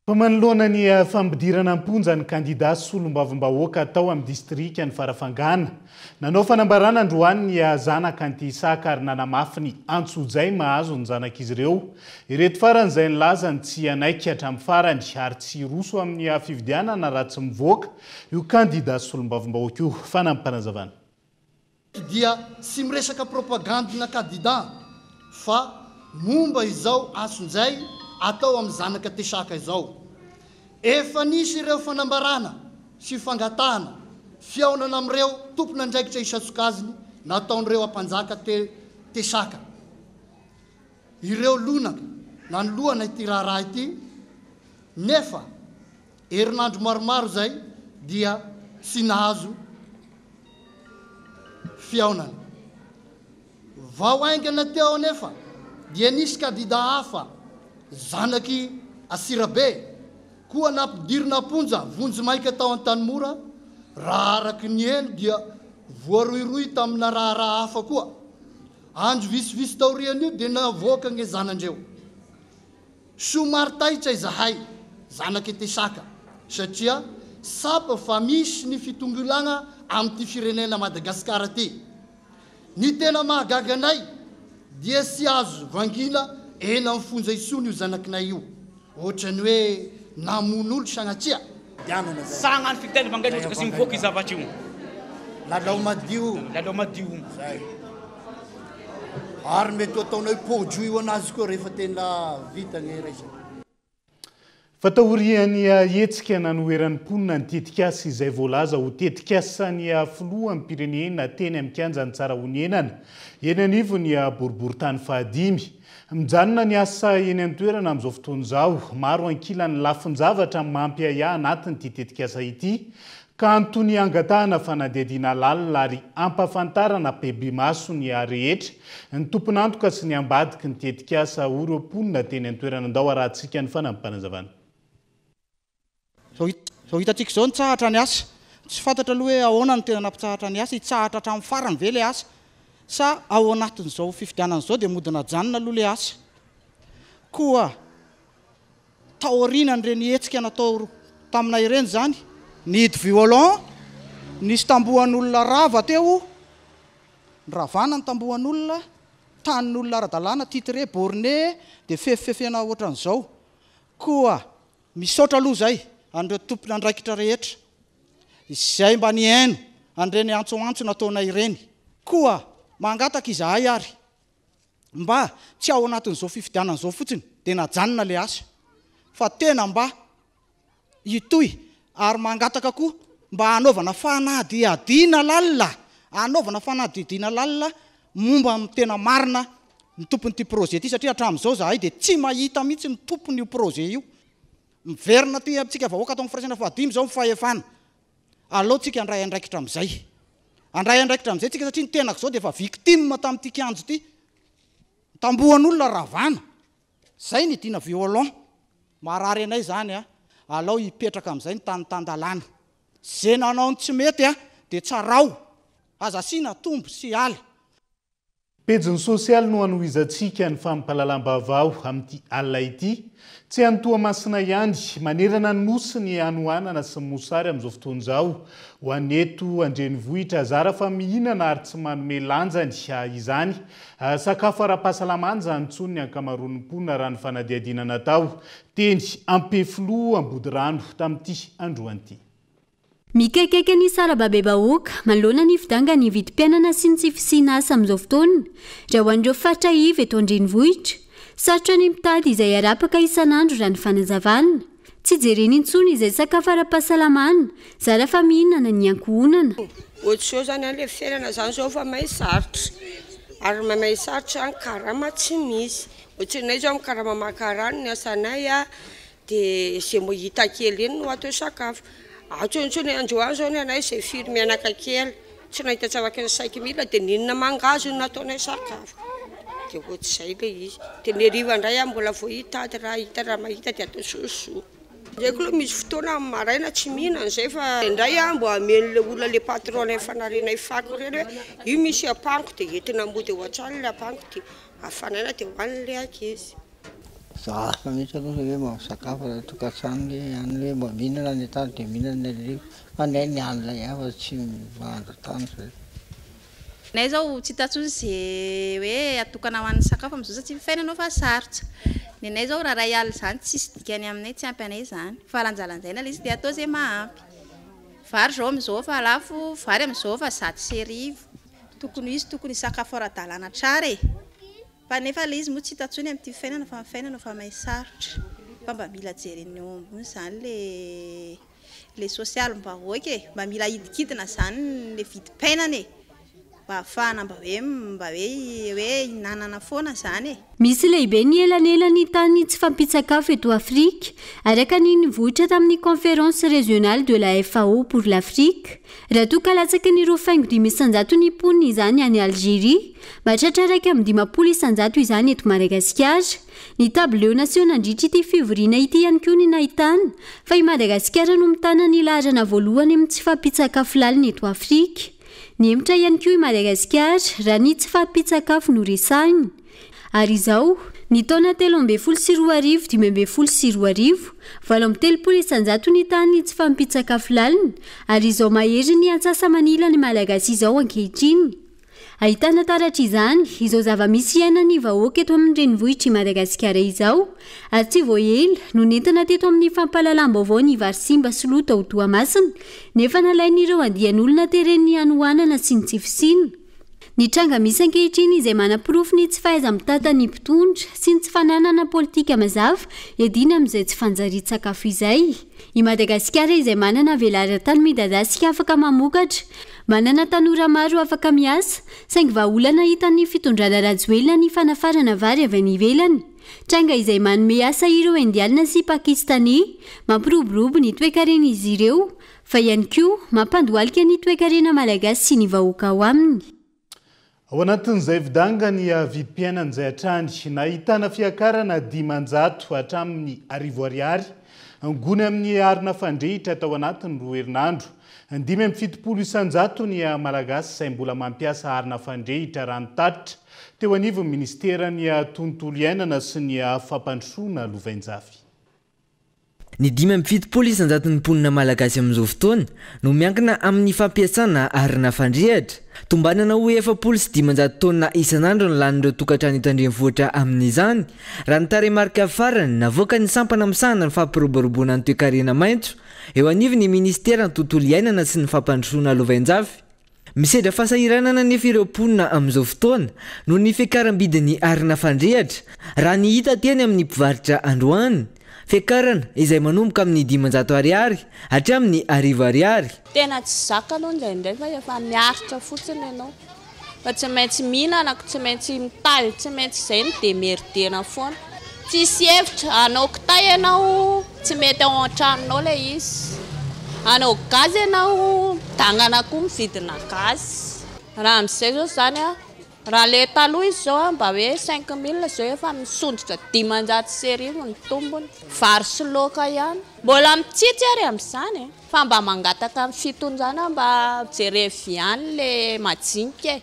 Fa manoloana ny fampidirana am-ponja ny kandida solombavambahoaka tao amin'ny distrikan'i Farafangana, nanao fanambarana androany ny zanak'Antihisaka ary nanamafy ny antsojay mahazo ny zanak'izy ireo. Ireto farany izay nilaza ny tsy hanaiky hatramin'ny farany ary tsy hiroso amin'ny fifidianana raha tsy mivoaka io kandida solombavambahoaka io. Fanampim-panazavana. Dia tsy miresaka propagande-na kadida fa momba izao antsonjay atao amin'ny zanaka Tesaka izao. Efa nisy ireo fanambarana sy fangatahana fihaonana amin'ireo tompon'andraikitra isan-tsokajiny nataon'ireo ampanjaka Tesaka. Ireo lonaka nanoloana ity raharaha ity nefa Herinandro maromaro izay dia tsy nahazo fihaonana. Vao haingana teo anefa dia nisy kandida hafa zanak'i Asirabe koa nampidirina am-ponja vonjimaika tao Antanimora, raha araka ny heno dia voarohirohy tamina raharaha hafa koa. Andro vitsivitsy taorian'io dia navoaka ny zanandreo. Somary taitra izahay zanak'i Tesaka satria tsapa fa misy ny fitongilana amin'ity firenena Madagasikara ity. Ny tena mahagaga anay dia tsy azo vangiana eny amin'ny fonja intsony io zanakinay io. Ohatran'ny hoe namono olo sagnatria. Sagna ny fiteny vangaina ohatra ka tsy mivoaka io zavatra io. Lalao madio. Lalao madio. Zay. Ary mety ho ataonay pojo io anazy koa rehefa tena vita ny resaka. Fa taorian'ny hetsika nanoheran'ny mponina ny tetikasa izay voalaza ho tetikasan'ny filoham-pirenena teny amin'ny kianjan'i Tsarahonenana, eny anivon'ny boriborintany fahadimy. Mijanona ny asa eny an-toerana amin'izao fotoana izao. Maro ankilan'ny lafin-javatra mampiahiahy anatin'ity tetikasa ity Ka antony hangatahana fanadihadiana lalina ary hampafantarana ampahibemaso ny rehetra, ny tompon'antoka sy ny ambadiky ny tetikasa ho ireo mponina teny an-toerana. Ndao harahantsika ny fanampim-panazavana. Izao hitantsika izao nitsahatra ny asa. Tsy fantatra aloha hoe ahoana no tena nampitsahatra ny asa, hitsahatra hatramin'ny farany ve ilay asa sa ao anatin'izao fifidianana izao dia mody najanona aloha ilay asa. Koa taorianan'ireny hetsika natao Taminay ireny izany, nihidy violon, nisy tambohan'olona rava teo, noravana ny tambohan'olona, tanin'olona ara-dalàna, titré, borné, dia fefifefena ohatran'izao. Koa misaotra aloha izay an'ireo tompon'andraikitra rehetra izay mba nihaino an'ireny antsoantso nataonay ireny. Koa mangataka izahay ary mba tsy ao anatin'izao fifidianana izao fotsiny dia najanona ilay asa fa tena mba hitohy ary mangataka koa mba hanaovana fanadihadiana lalina, hanaovana fanadihadiana lalina momba ny tena marina ny tompon'ity projet ity satria hatramin'izao izahay dia tsy mahita mihitsy ny tompon'io projet io. Miverina aty amintsika vahoaka ato amin'ny firaisana fahadimy izao ny fahefana. Aleo tsika handray andraikitra amin'izay. Handray andraikitra amin'izay tsika satria ny tenako izao dia efa victime tamin'ity kianja ity. Tambohan'olona ravana. Zay ny idina violon. Marary anay izany a. Alao hipetraka amin'izay ny tany tan-dalàna. Ze nanao ny tsy mety a dia tsarao. Aza asiana tombo sy ala. Pejiny sosialy no hanohizantsika ny fampahalalam-baovao amin'ity alina ity. Tsy any Toamasina ihany, manerana ny Nosy ny hanoanana sy ny mosary amin'izao fotoana izao. Ho an'ny eto an-drenivohitra, zara fa mihinana ary tsy manome lanjany izany sakafo ara-pahasalamana izany intsony ny ankamaroan'ny mponina raha ny fanadihadiana natao teny Ampefiloha Ambodirano tamin'ity androany ity. Mikaikaika ny sarababebahoaka manoloana ny fidangan'ny vidim-piainana sy ny tsy fisiana asa amin'izao fotoana, raha ho an'ireo faritra iva eto an-drenivohitra. Sarotra ny mitady izay harapaka isan'andro raha ny fanazavana. Tsy jerena intsony izay sakafo ara-pahasalamana, zara fa mihinana ny ankohonana. Ohatr'izao zany an, le fiainana zany zao fa may sarotra, ary maimay sarotra an, karama tsy misy, ohatrinay zao mikarama maka rano ny asanay an, Dia izay mba hita kely eny no atao sakafo. Ato intsony androany izao ny anay izay firy mianaka kely, tsy nahita tsy afaky ny cinq mille dia ninona mangahazo no nataonay sakafo. Dia ohatr'izay ilay izy. Dia ny hariva indray aho mbola vao hitady raha hita raha mahita dia atao sosoa. Ndraiky aloha misy fotoana amin'ny maraina tsy mihinana izay fa indray aho mba amen'ilay olona ilay patron-nay fanarianay fako ireny hoe io misy ampango dia entina mody ao an-trano ilay ampango dia hafanaina dia hohanin'ilay ankizy. Sarotra mihitsy aloha ilay hoe mba misakafo raha tokantrano hoe any hoe mba mihinana ny atoandro dia mihinana ny hariva fa ny ahy ny alina ihany fa tsy mahandro atoandro zay. Ny ahy zao tsy hita intsony ze hoe atokana ho an'ny sakafo amin'izao satria ny fiainana efa sarotra. Ny anay zao raha iray alina izany tsisy dikany aminay tsy ampy anay izany fa lanjalanjaina ilay izy dia atao ze mahampy. Vary zao amin'izao efa lafo, vary amin'izao efa 101. Tokony ho izy tokony hisakafo ara-dalàna tsara e! Fa nefa le izy moa tsy hita intsony amin'ity fiainana fa ny fiainana efa may sarotra. Fa mba mila jeren'ny eo ambony izany le le sosialim-bahoaka e! Mba mila ahidikidina izany le vidim-piainana e! Mba ahafahana mba hoe mba hoe hoe hinanana foana izany e! Misy lehibe ny elanelan'ny tany tsy fahampian-tsakafo eto Afrika, araka ny nivoitra tamin'ny Conférence régionale de la FAO pour l'Afrique. Raha toa ka latsaky ny 2,5% ny mponina izany any Algeria, mahatratra 51% izany eto Madagasikara. Ny tabileo naseho nandritra ity fivoriana ity ihany koa ny nahitana fa i Madagasikara no mitana ny laharana voalohany amin'ny tsy fahampian-tsakafo lalina eto Afrika. Nihemotra ihany koa i Madagasikara raha ny tsy fahampian-tsakafo no resahina. Ary izao, ny taona 2013 2015, 38% ny tahan'ny tsy fahampian-tsakafo lalina, ary izao maherin'ny antsasa-manila ny Malagasy izao ankehitriny. Ahitana taratra izany, izao zava-misy iainan'ny vahoaka eto amin'ny renivohitr'i Madagasikara izao, ary tsy vao ela no nentina teto amin'ny fampahalalam-baovao ny vary simba sy lo tao Toamasina, nefa nalain'ireo andian'olona teren'ny hanoanana sy ny tsy fisiana. Ny tranga misy ankehitriny izay manaporofo ny tsy fahaiza-mitantan'ny mpitondra sy ny tsy fananana politika mazava hiadiana amin'izay tsy fanjarian-tsakafo izay. I Madagasikara izay manana velaran-tany midadasika afaka mamokatra, manana tanora maro afaka miasa, saingy vahaolana hitan'ny fitondrana Rajoelina ny fanafarana vary avy any ivelany. Tranga izay manome asa ireo Indiana sy Pakistaney, mampiroborobo ny toekaren'izy ireo, Fa ihany koa mampandohalika ny toekarena malagasy sy ny vahoaka ao aminy. Ao anatin'izay vidanga ny vidim-piainana izay hatrany, nahitana fiakarana 500 hatramin'ny 1000 ariary ny gony amin'ny arina fandrehitra tao anatin'ny roa herinandro. 75% ny Malagasy izay mbola mampiasa arina fandrehitra raha ny tatitra teo anivon'ny minisiteran'ny Tontolo iainana sy ny fampandrosoana lovainjafy. Ny 75 isan-jaton'ny mponina malagasy amin'izao fotoana no miankina amin'ny fampiasana arina fandrehitra. Tombanana ho 540 taonina isan'andro ny lanin'ireo tokantrano eto an-drenivohitra amin'izany, raha ny tarehimarika farany navoakan'ny sampana misahana ny fampiroboroboana ny toekarena maitso eo anivon'ny minisiteran'ny tontolo iainana sy ny fampandrosoana lovainjafy. Misedra fahasahiranana anefa ireo mponina amin'izao fotoana noho ny fiakaram-bidin'ny arina fandrehatra, raha ny hita teny amin'ny mpivarotra androany. Fiakarana izay manomboka amin'ny 500 ariary hatramin'ny 1000 ariary. Tena tsy zaka aloha indraindray fa efa miaritra fotsiny ianao fa tsy maintsy mihinana, tsy maintsy mitady, tsy maintsy izay no demerdena foana. Tsisy hevitra, hanao kitay ianao tsy mety ao an-tranonao ilay izy, hanao gaz ianao midangana koa mividina gaz. Raha amin'izay izao izany an, raha ilay taloha izy izao an mba hoe 5000 izao efa misondrotra 1500 ny tombony. Vary sy laoka ihany. Mbola mitsitsy ary amin'izany e! Fa mba mangataka amin'ny fitondrana mba jerevy ihany ilay majinika e!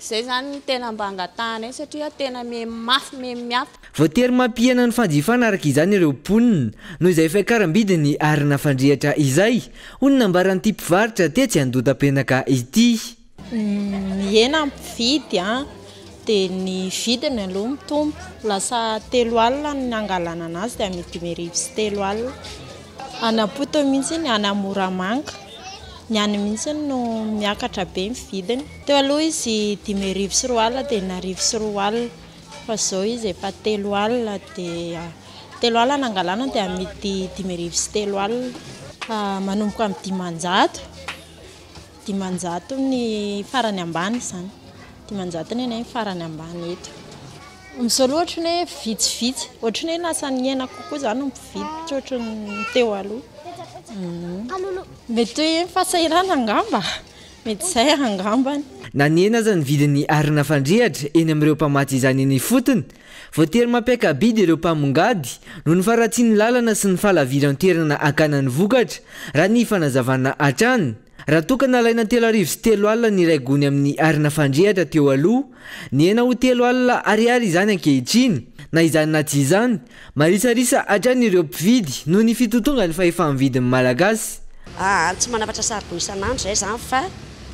Izay izany no tena mba angatahanay satria tena miha mafy miha miafy. Voatery mampihena ny fanjifana araka izany ireo mponina noho izay fiakaram-bidin'ny arina fandrehitra izay, hoy ny nambaran'ity mpivarotra tetsy Andotapenaka ity. Mihena ny mpividy dia ny vidiny aloha mitombo, lasa 30 ny angalana anazy dia amidy 3500. Any am-potony mihitsy iny, any Moramanga. Ny any mihitsy no miakatra be ny vidiny. Teo aloha izy 2005 dia 2100 fa izao izy efa 30 dia 30 nangalana dia amidy 3500. Manomboka amin'ny 500, 500 ny farany ambany izany. 500 ny anay ny farany ambany eto. Amin'izao aloha ohatran'ny hoe vitsivitsy, ohatran'ny hoe lasa nihena kokoa izany ny mpividy tsy ohatran'ny teo aloha. Mety hoe fahasahiranana angamba, mety izay angambany. Na nihena aza ny vidin'ny arina fandrehitra eny amin'ireo mpamatsy izany eny ifotony, voatery mampiaka-bidy ireo mpamongady noho ny faharatsian'ny lalana sy ny fahalaviran-toerana hakana ny vokatra, raha ny fanazavana hatrany. Raha toa ka nalaina 3003 ny iray gony amin'ny arina fandrehitra teo aloha, nihena ho 30 ariary izany ankehitriny. Na izany na tsy izany, marisarisa hatrany ireo mpividy noho ny fitotongan'ny fahefa-mividin'ny Malagasy. Aa tsy manafatra saribon isan'andro izay izany fa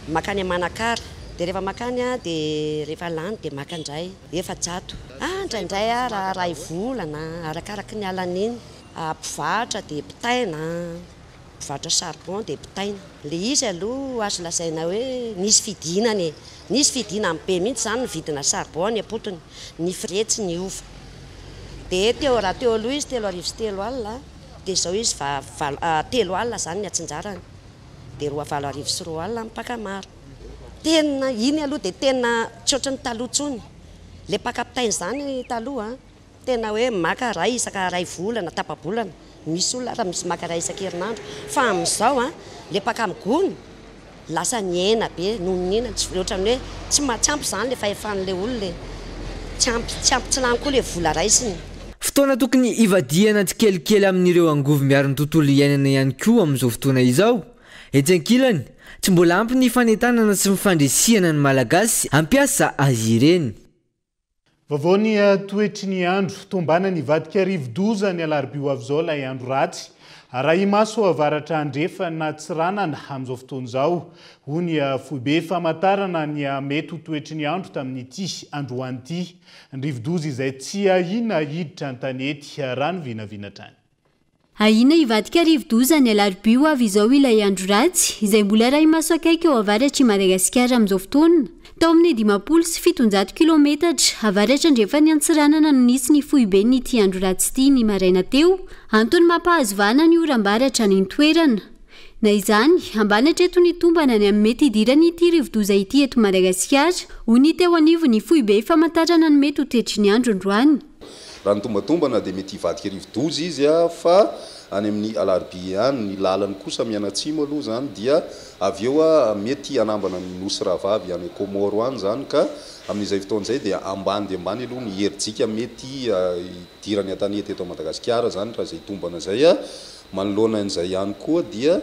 makany Manakara dia rehefa makany aho dia rehefa lany dia maka indray 400 aa indraindray aho raha iray volana arakaraky ny alan'iny mpivarotra dia mpitaina Mpivarotra charbon dia mpitaina. Le izy aloha azo lazaina hoe nisy fidinana e! Nisy fidinany be mihitsy izany ny vidina charbon any am-potony. Ny frais tsy niova. Dia teo raha teo aloha izy 3003 dia izao izy va valo 30 izany ny atsinjarany. Dia roa 2200 ny mpaka maro. Tena iny aloha dia tena tsy ohatran'ny taloha intsony. Le mpaka mpitaina izany taloha an! Tena hoe maka ray isaka ray volana, tapa-bolana, misy olona ara misy maka ray isan-kerinandro, fa amin'izao an, le mpaka amin'ny gony lasa nihena be noho ny nihena, tsy ohatran'ny hoe tsy ma- tsy ampy izany le fahefan'le olona e, tsy ampy, tsy ampy tsy lany koa le vola raisiny. Fotoana tokony hivadihana tsikelikely amin'ireo angovo miaro ny tontolo iainana ihany koa amin'izao fotoana izao. Etsy ankilany, tsy mbola ampy ny fanentanana sy ny fandrisihana ny Malagasy hampiasa azy ireny. Vaovao ny toetry ny andro. Tombana nivadika rivodoza ny alarobia ho avy izao ilay andro ratsy. Arahi-maso avaratra andrefana Antsiranana amin'izao fotoana izao, hoy ny foibe famantarana ny mety ho toetry ny andro tamin'ity androany ity. Ny rivodoza izay tsy ahiana hiditra an-tanety raha ny vinavina hatrany. Ahiana hivadika rivodoza ny alarobia ho avy izao ilay andro ratsy, izay mbola arahi-maso akaiky ao avaratr'i Madagasikara amin'izao fotoana. Tao amin'ny 750 kilaometatra avaratra andrefan'i Antsiranana no nisy ny foiben'ity andro ratsy ity ny maraina teo, antony mampahazo vahana ny oram-baratra any an-toerana. Na izany, ambany hatreto ny tombana ny amin'ny mety hidiran'ity rivodoza ity eto Madagasikara, hoy ny teo anivon'ny foibe famantarana ny mety ho toetry ny andro androany. Raha ny tombatombana dia mety hivadika rivodoza izy fa any amin'ny alarobia ihany, ny lalany kosa mianatsimo aloha izany dia avy eo mety hanambana ny nosy rahavavy any Comores any izany ka amin'izay fotoana izay dia ambany dia ambany aloha ny herijika mety hidirany an-tanety eto Madagasikara izany raha izay tombana izay. Manoloana an'izay ihany koa dia.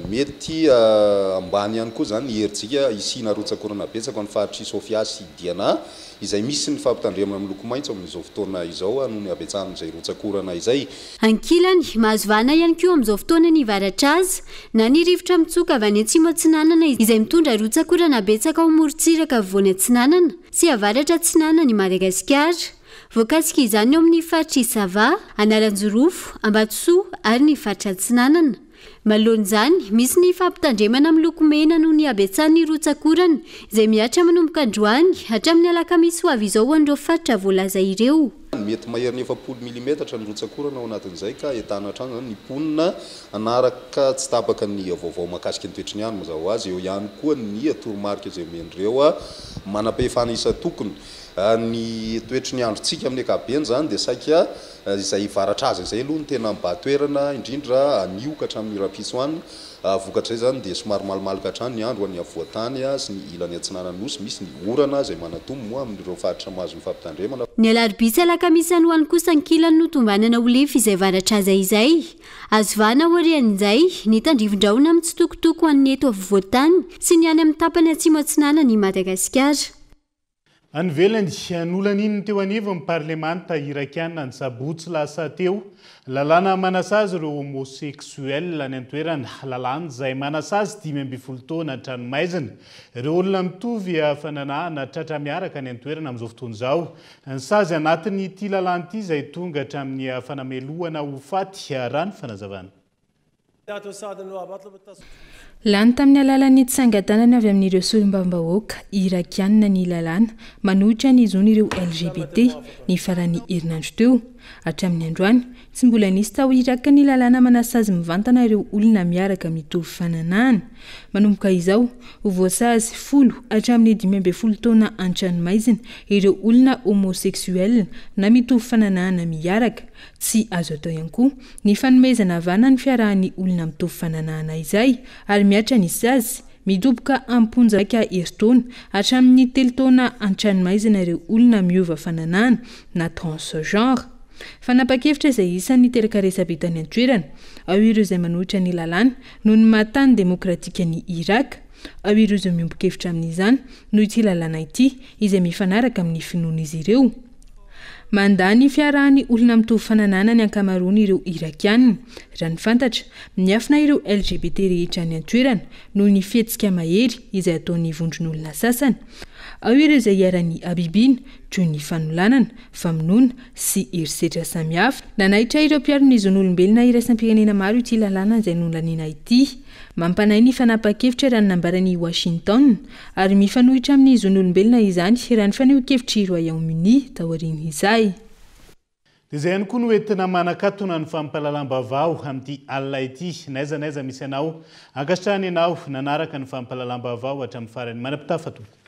Mety ambany ihany koa izany ny herijika hisiana rotsak'orana betsaka ao amin'ny faritr'i Sofia sy Diana, izay misy ny fampitandremana miloko maitso amin'izao fotoana izao noho ny habetsahan'izay rotsak'orana izay. Ankilany, mahazo vahana ihany koa amin'izao fotoana ny varatraza, na ny rivotra mitsoka avy any atsimo atsinanana izay mitondra rotsak'orana betsaka ao amorontsiraka afovoany atsinanana sy avaratra atsinanan'i Madagasikara. Voakasika izany ao amin'ny faritr'i Sava, Analanjirofo, Ambatosoa ary ny faritra Atsinanana. Manoloana izany, misy ny fampitandremana miloko mena noho ny habetsahan'ny rotsak'orana izay mihatra manomboka androany hatramin'ny alakamisy ho avy izao ho an'ireo faritra voalaza ireo. Mety maherin'ny 40 milimetatra ny rotsak'orana ao anatin'izay ka entanina hatrany izany ny mponina hanaraka tsy tapaka ny vaovao mahakasika ny toetry ny andro mazava ho azy. Eo ihany koa ny toromarika izay omen'ireo manam-pahefana isan-tokony. Ny toetry ny androntsika amin'ny ankapobeny izany dia saika izay varatraza izay aloha no tena mibahan-toerana indrindra anio ka hatramin'ny rahampitso any. Vokatr'izay izany dia somary malomaloka hatrany ny andro any afovoan-tany sy ny ilany atsinanan'ny Nosy. Misy ny orana izay manatombo moa amin'ireo faritra mahazo ny fampitandremana. Ny alarobia sy alakamisy any ho any kosa ankilany no tombanana ho lefy izay varatraza izay. Azo vahana aorian'izay ny tandrivin-drahona mitsitokotoko ho an'ny eto afovoan-tany sy ny any amin'ny tapany atsimo atsinanan'i Madagasikara. Any ivelany, nolanian'ny teo anivon'ny parlemanta Irakiana ny sabotsy lasa teo, lalàna manasazy ireo homosexuel any an-toerana, lalàna izay manasazy 15 taona an-tranomaizina ireo olona mitovy fananahana tratra miaraka any an-toerana amin'izao fotoana izao. Ny sazy anatin'ity lalàna ity izay tonga hatramin'ny fanamelohana ho faty, raha ny fanazavana. Lany tamin'ny alalan'ny tsangan-tanana avy amin'ireo solombavambahoaka Irakiana ny lalàna manohitra ny zon'ireo LGBT ny faran'ny herinandro teo. Hatramin'ny androany, tsy mbola nisy tao Iraka ny lalàna manasazy mivantana ireo olona miaraka mitovy fananahana. Manomboka izao, ho voasazy 10 hatramin'ny 15 taona an-tranomaizina ireo olona homosexuel na mitovy fananahana miaraka. Tsy azo atao ihany koa ny fanomezana havana ny fiarahan'ny olona mitovy fananahana izay ary mihatra ny sazy, midoboka am-ponja maika herintaona hatramin'ny telo taona an-tranomaizina ireo olona miova fananahana na transgenre. Fanapa-kevitra izay isan'ny niteraka resabe tany an-toerana. Ao ireo izay manohitra ny lalàna noho ny maha tany demokratika an'i Iraka. Ao ireo izay miombon-kevitra amin'izany noho ity lalàna ity izay mifanaraka amin'ny finoan'izy ireo. Mandà ny fiarahan'ny olona mitovy fananana ny ankamaroan'ireo Irakiana. Raha ny fantatra, miafina ireo LGBT rehetra any an-toerana noho ny fihetsika mahery izay ataon'ny vondron'olona sasany. Ao ireo izay iharan'ny habibiana, toy ny fanolanana, famonoana sy herisetra samihafa. Nanaitra ireo mpiaro ny zon'olombelona iraisam-pirenena maro ity lalàna izay nolaniana ity. Mampanahy ny fanapahan-kevitra raha ny nambaran'i Washington, ary mifanohitra amin'ny zon'olombelona izany raha ny fanehoan-kevitr'i Royaume-Uni taorian'izay. Dia izay ihany koa no entina manakatona ny fampahalalam-baovao amin'ity alina ity. N'aiza n'aiza misy anao, ankasitrahana ianao nanaraka ny fampahalalam-baovao hatramin'ny farany. Manam-pitafa tompoko.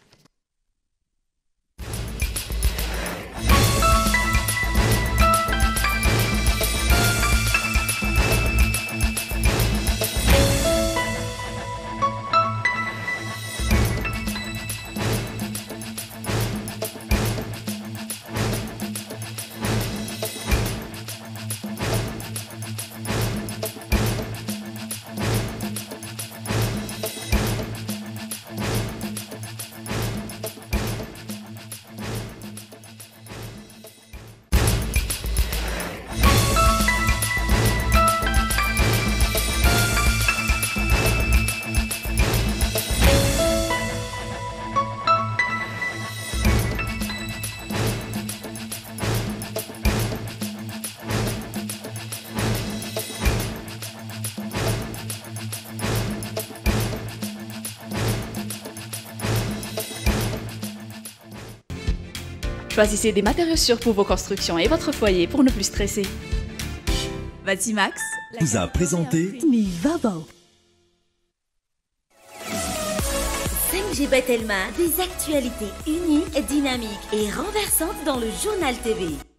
Choisissez des matériaux sûrs pour vos constructions et votre foyer pour ne plus stresser. Batimax vous a présenté Mi Vavao. 5G Batelma, des actualités uniques, dynamiques et renversantes dans le journal TV.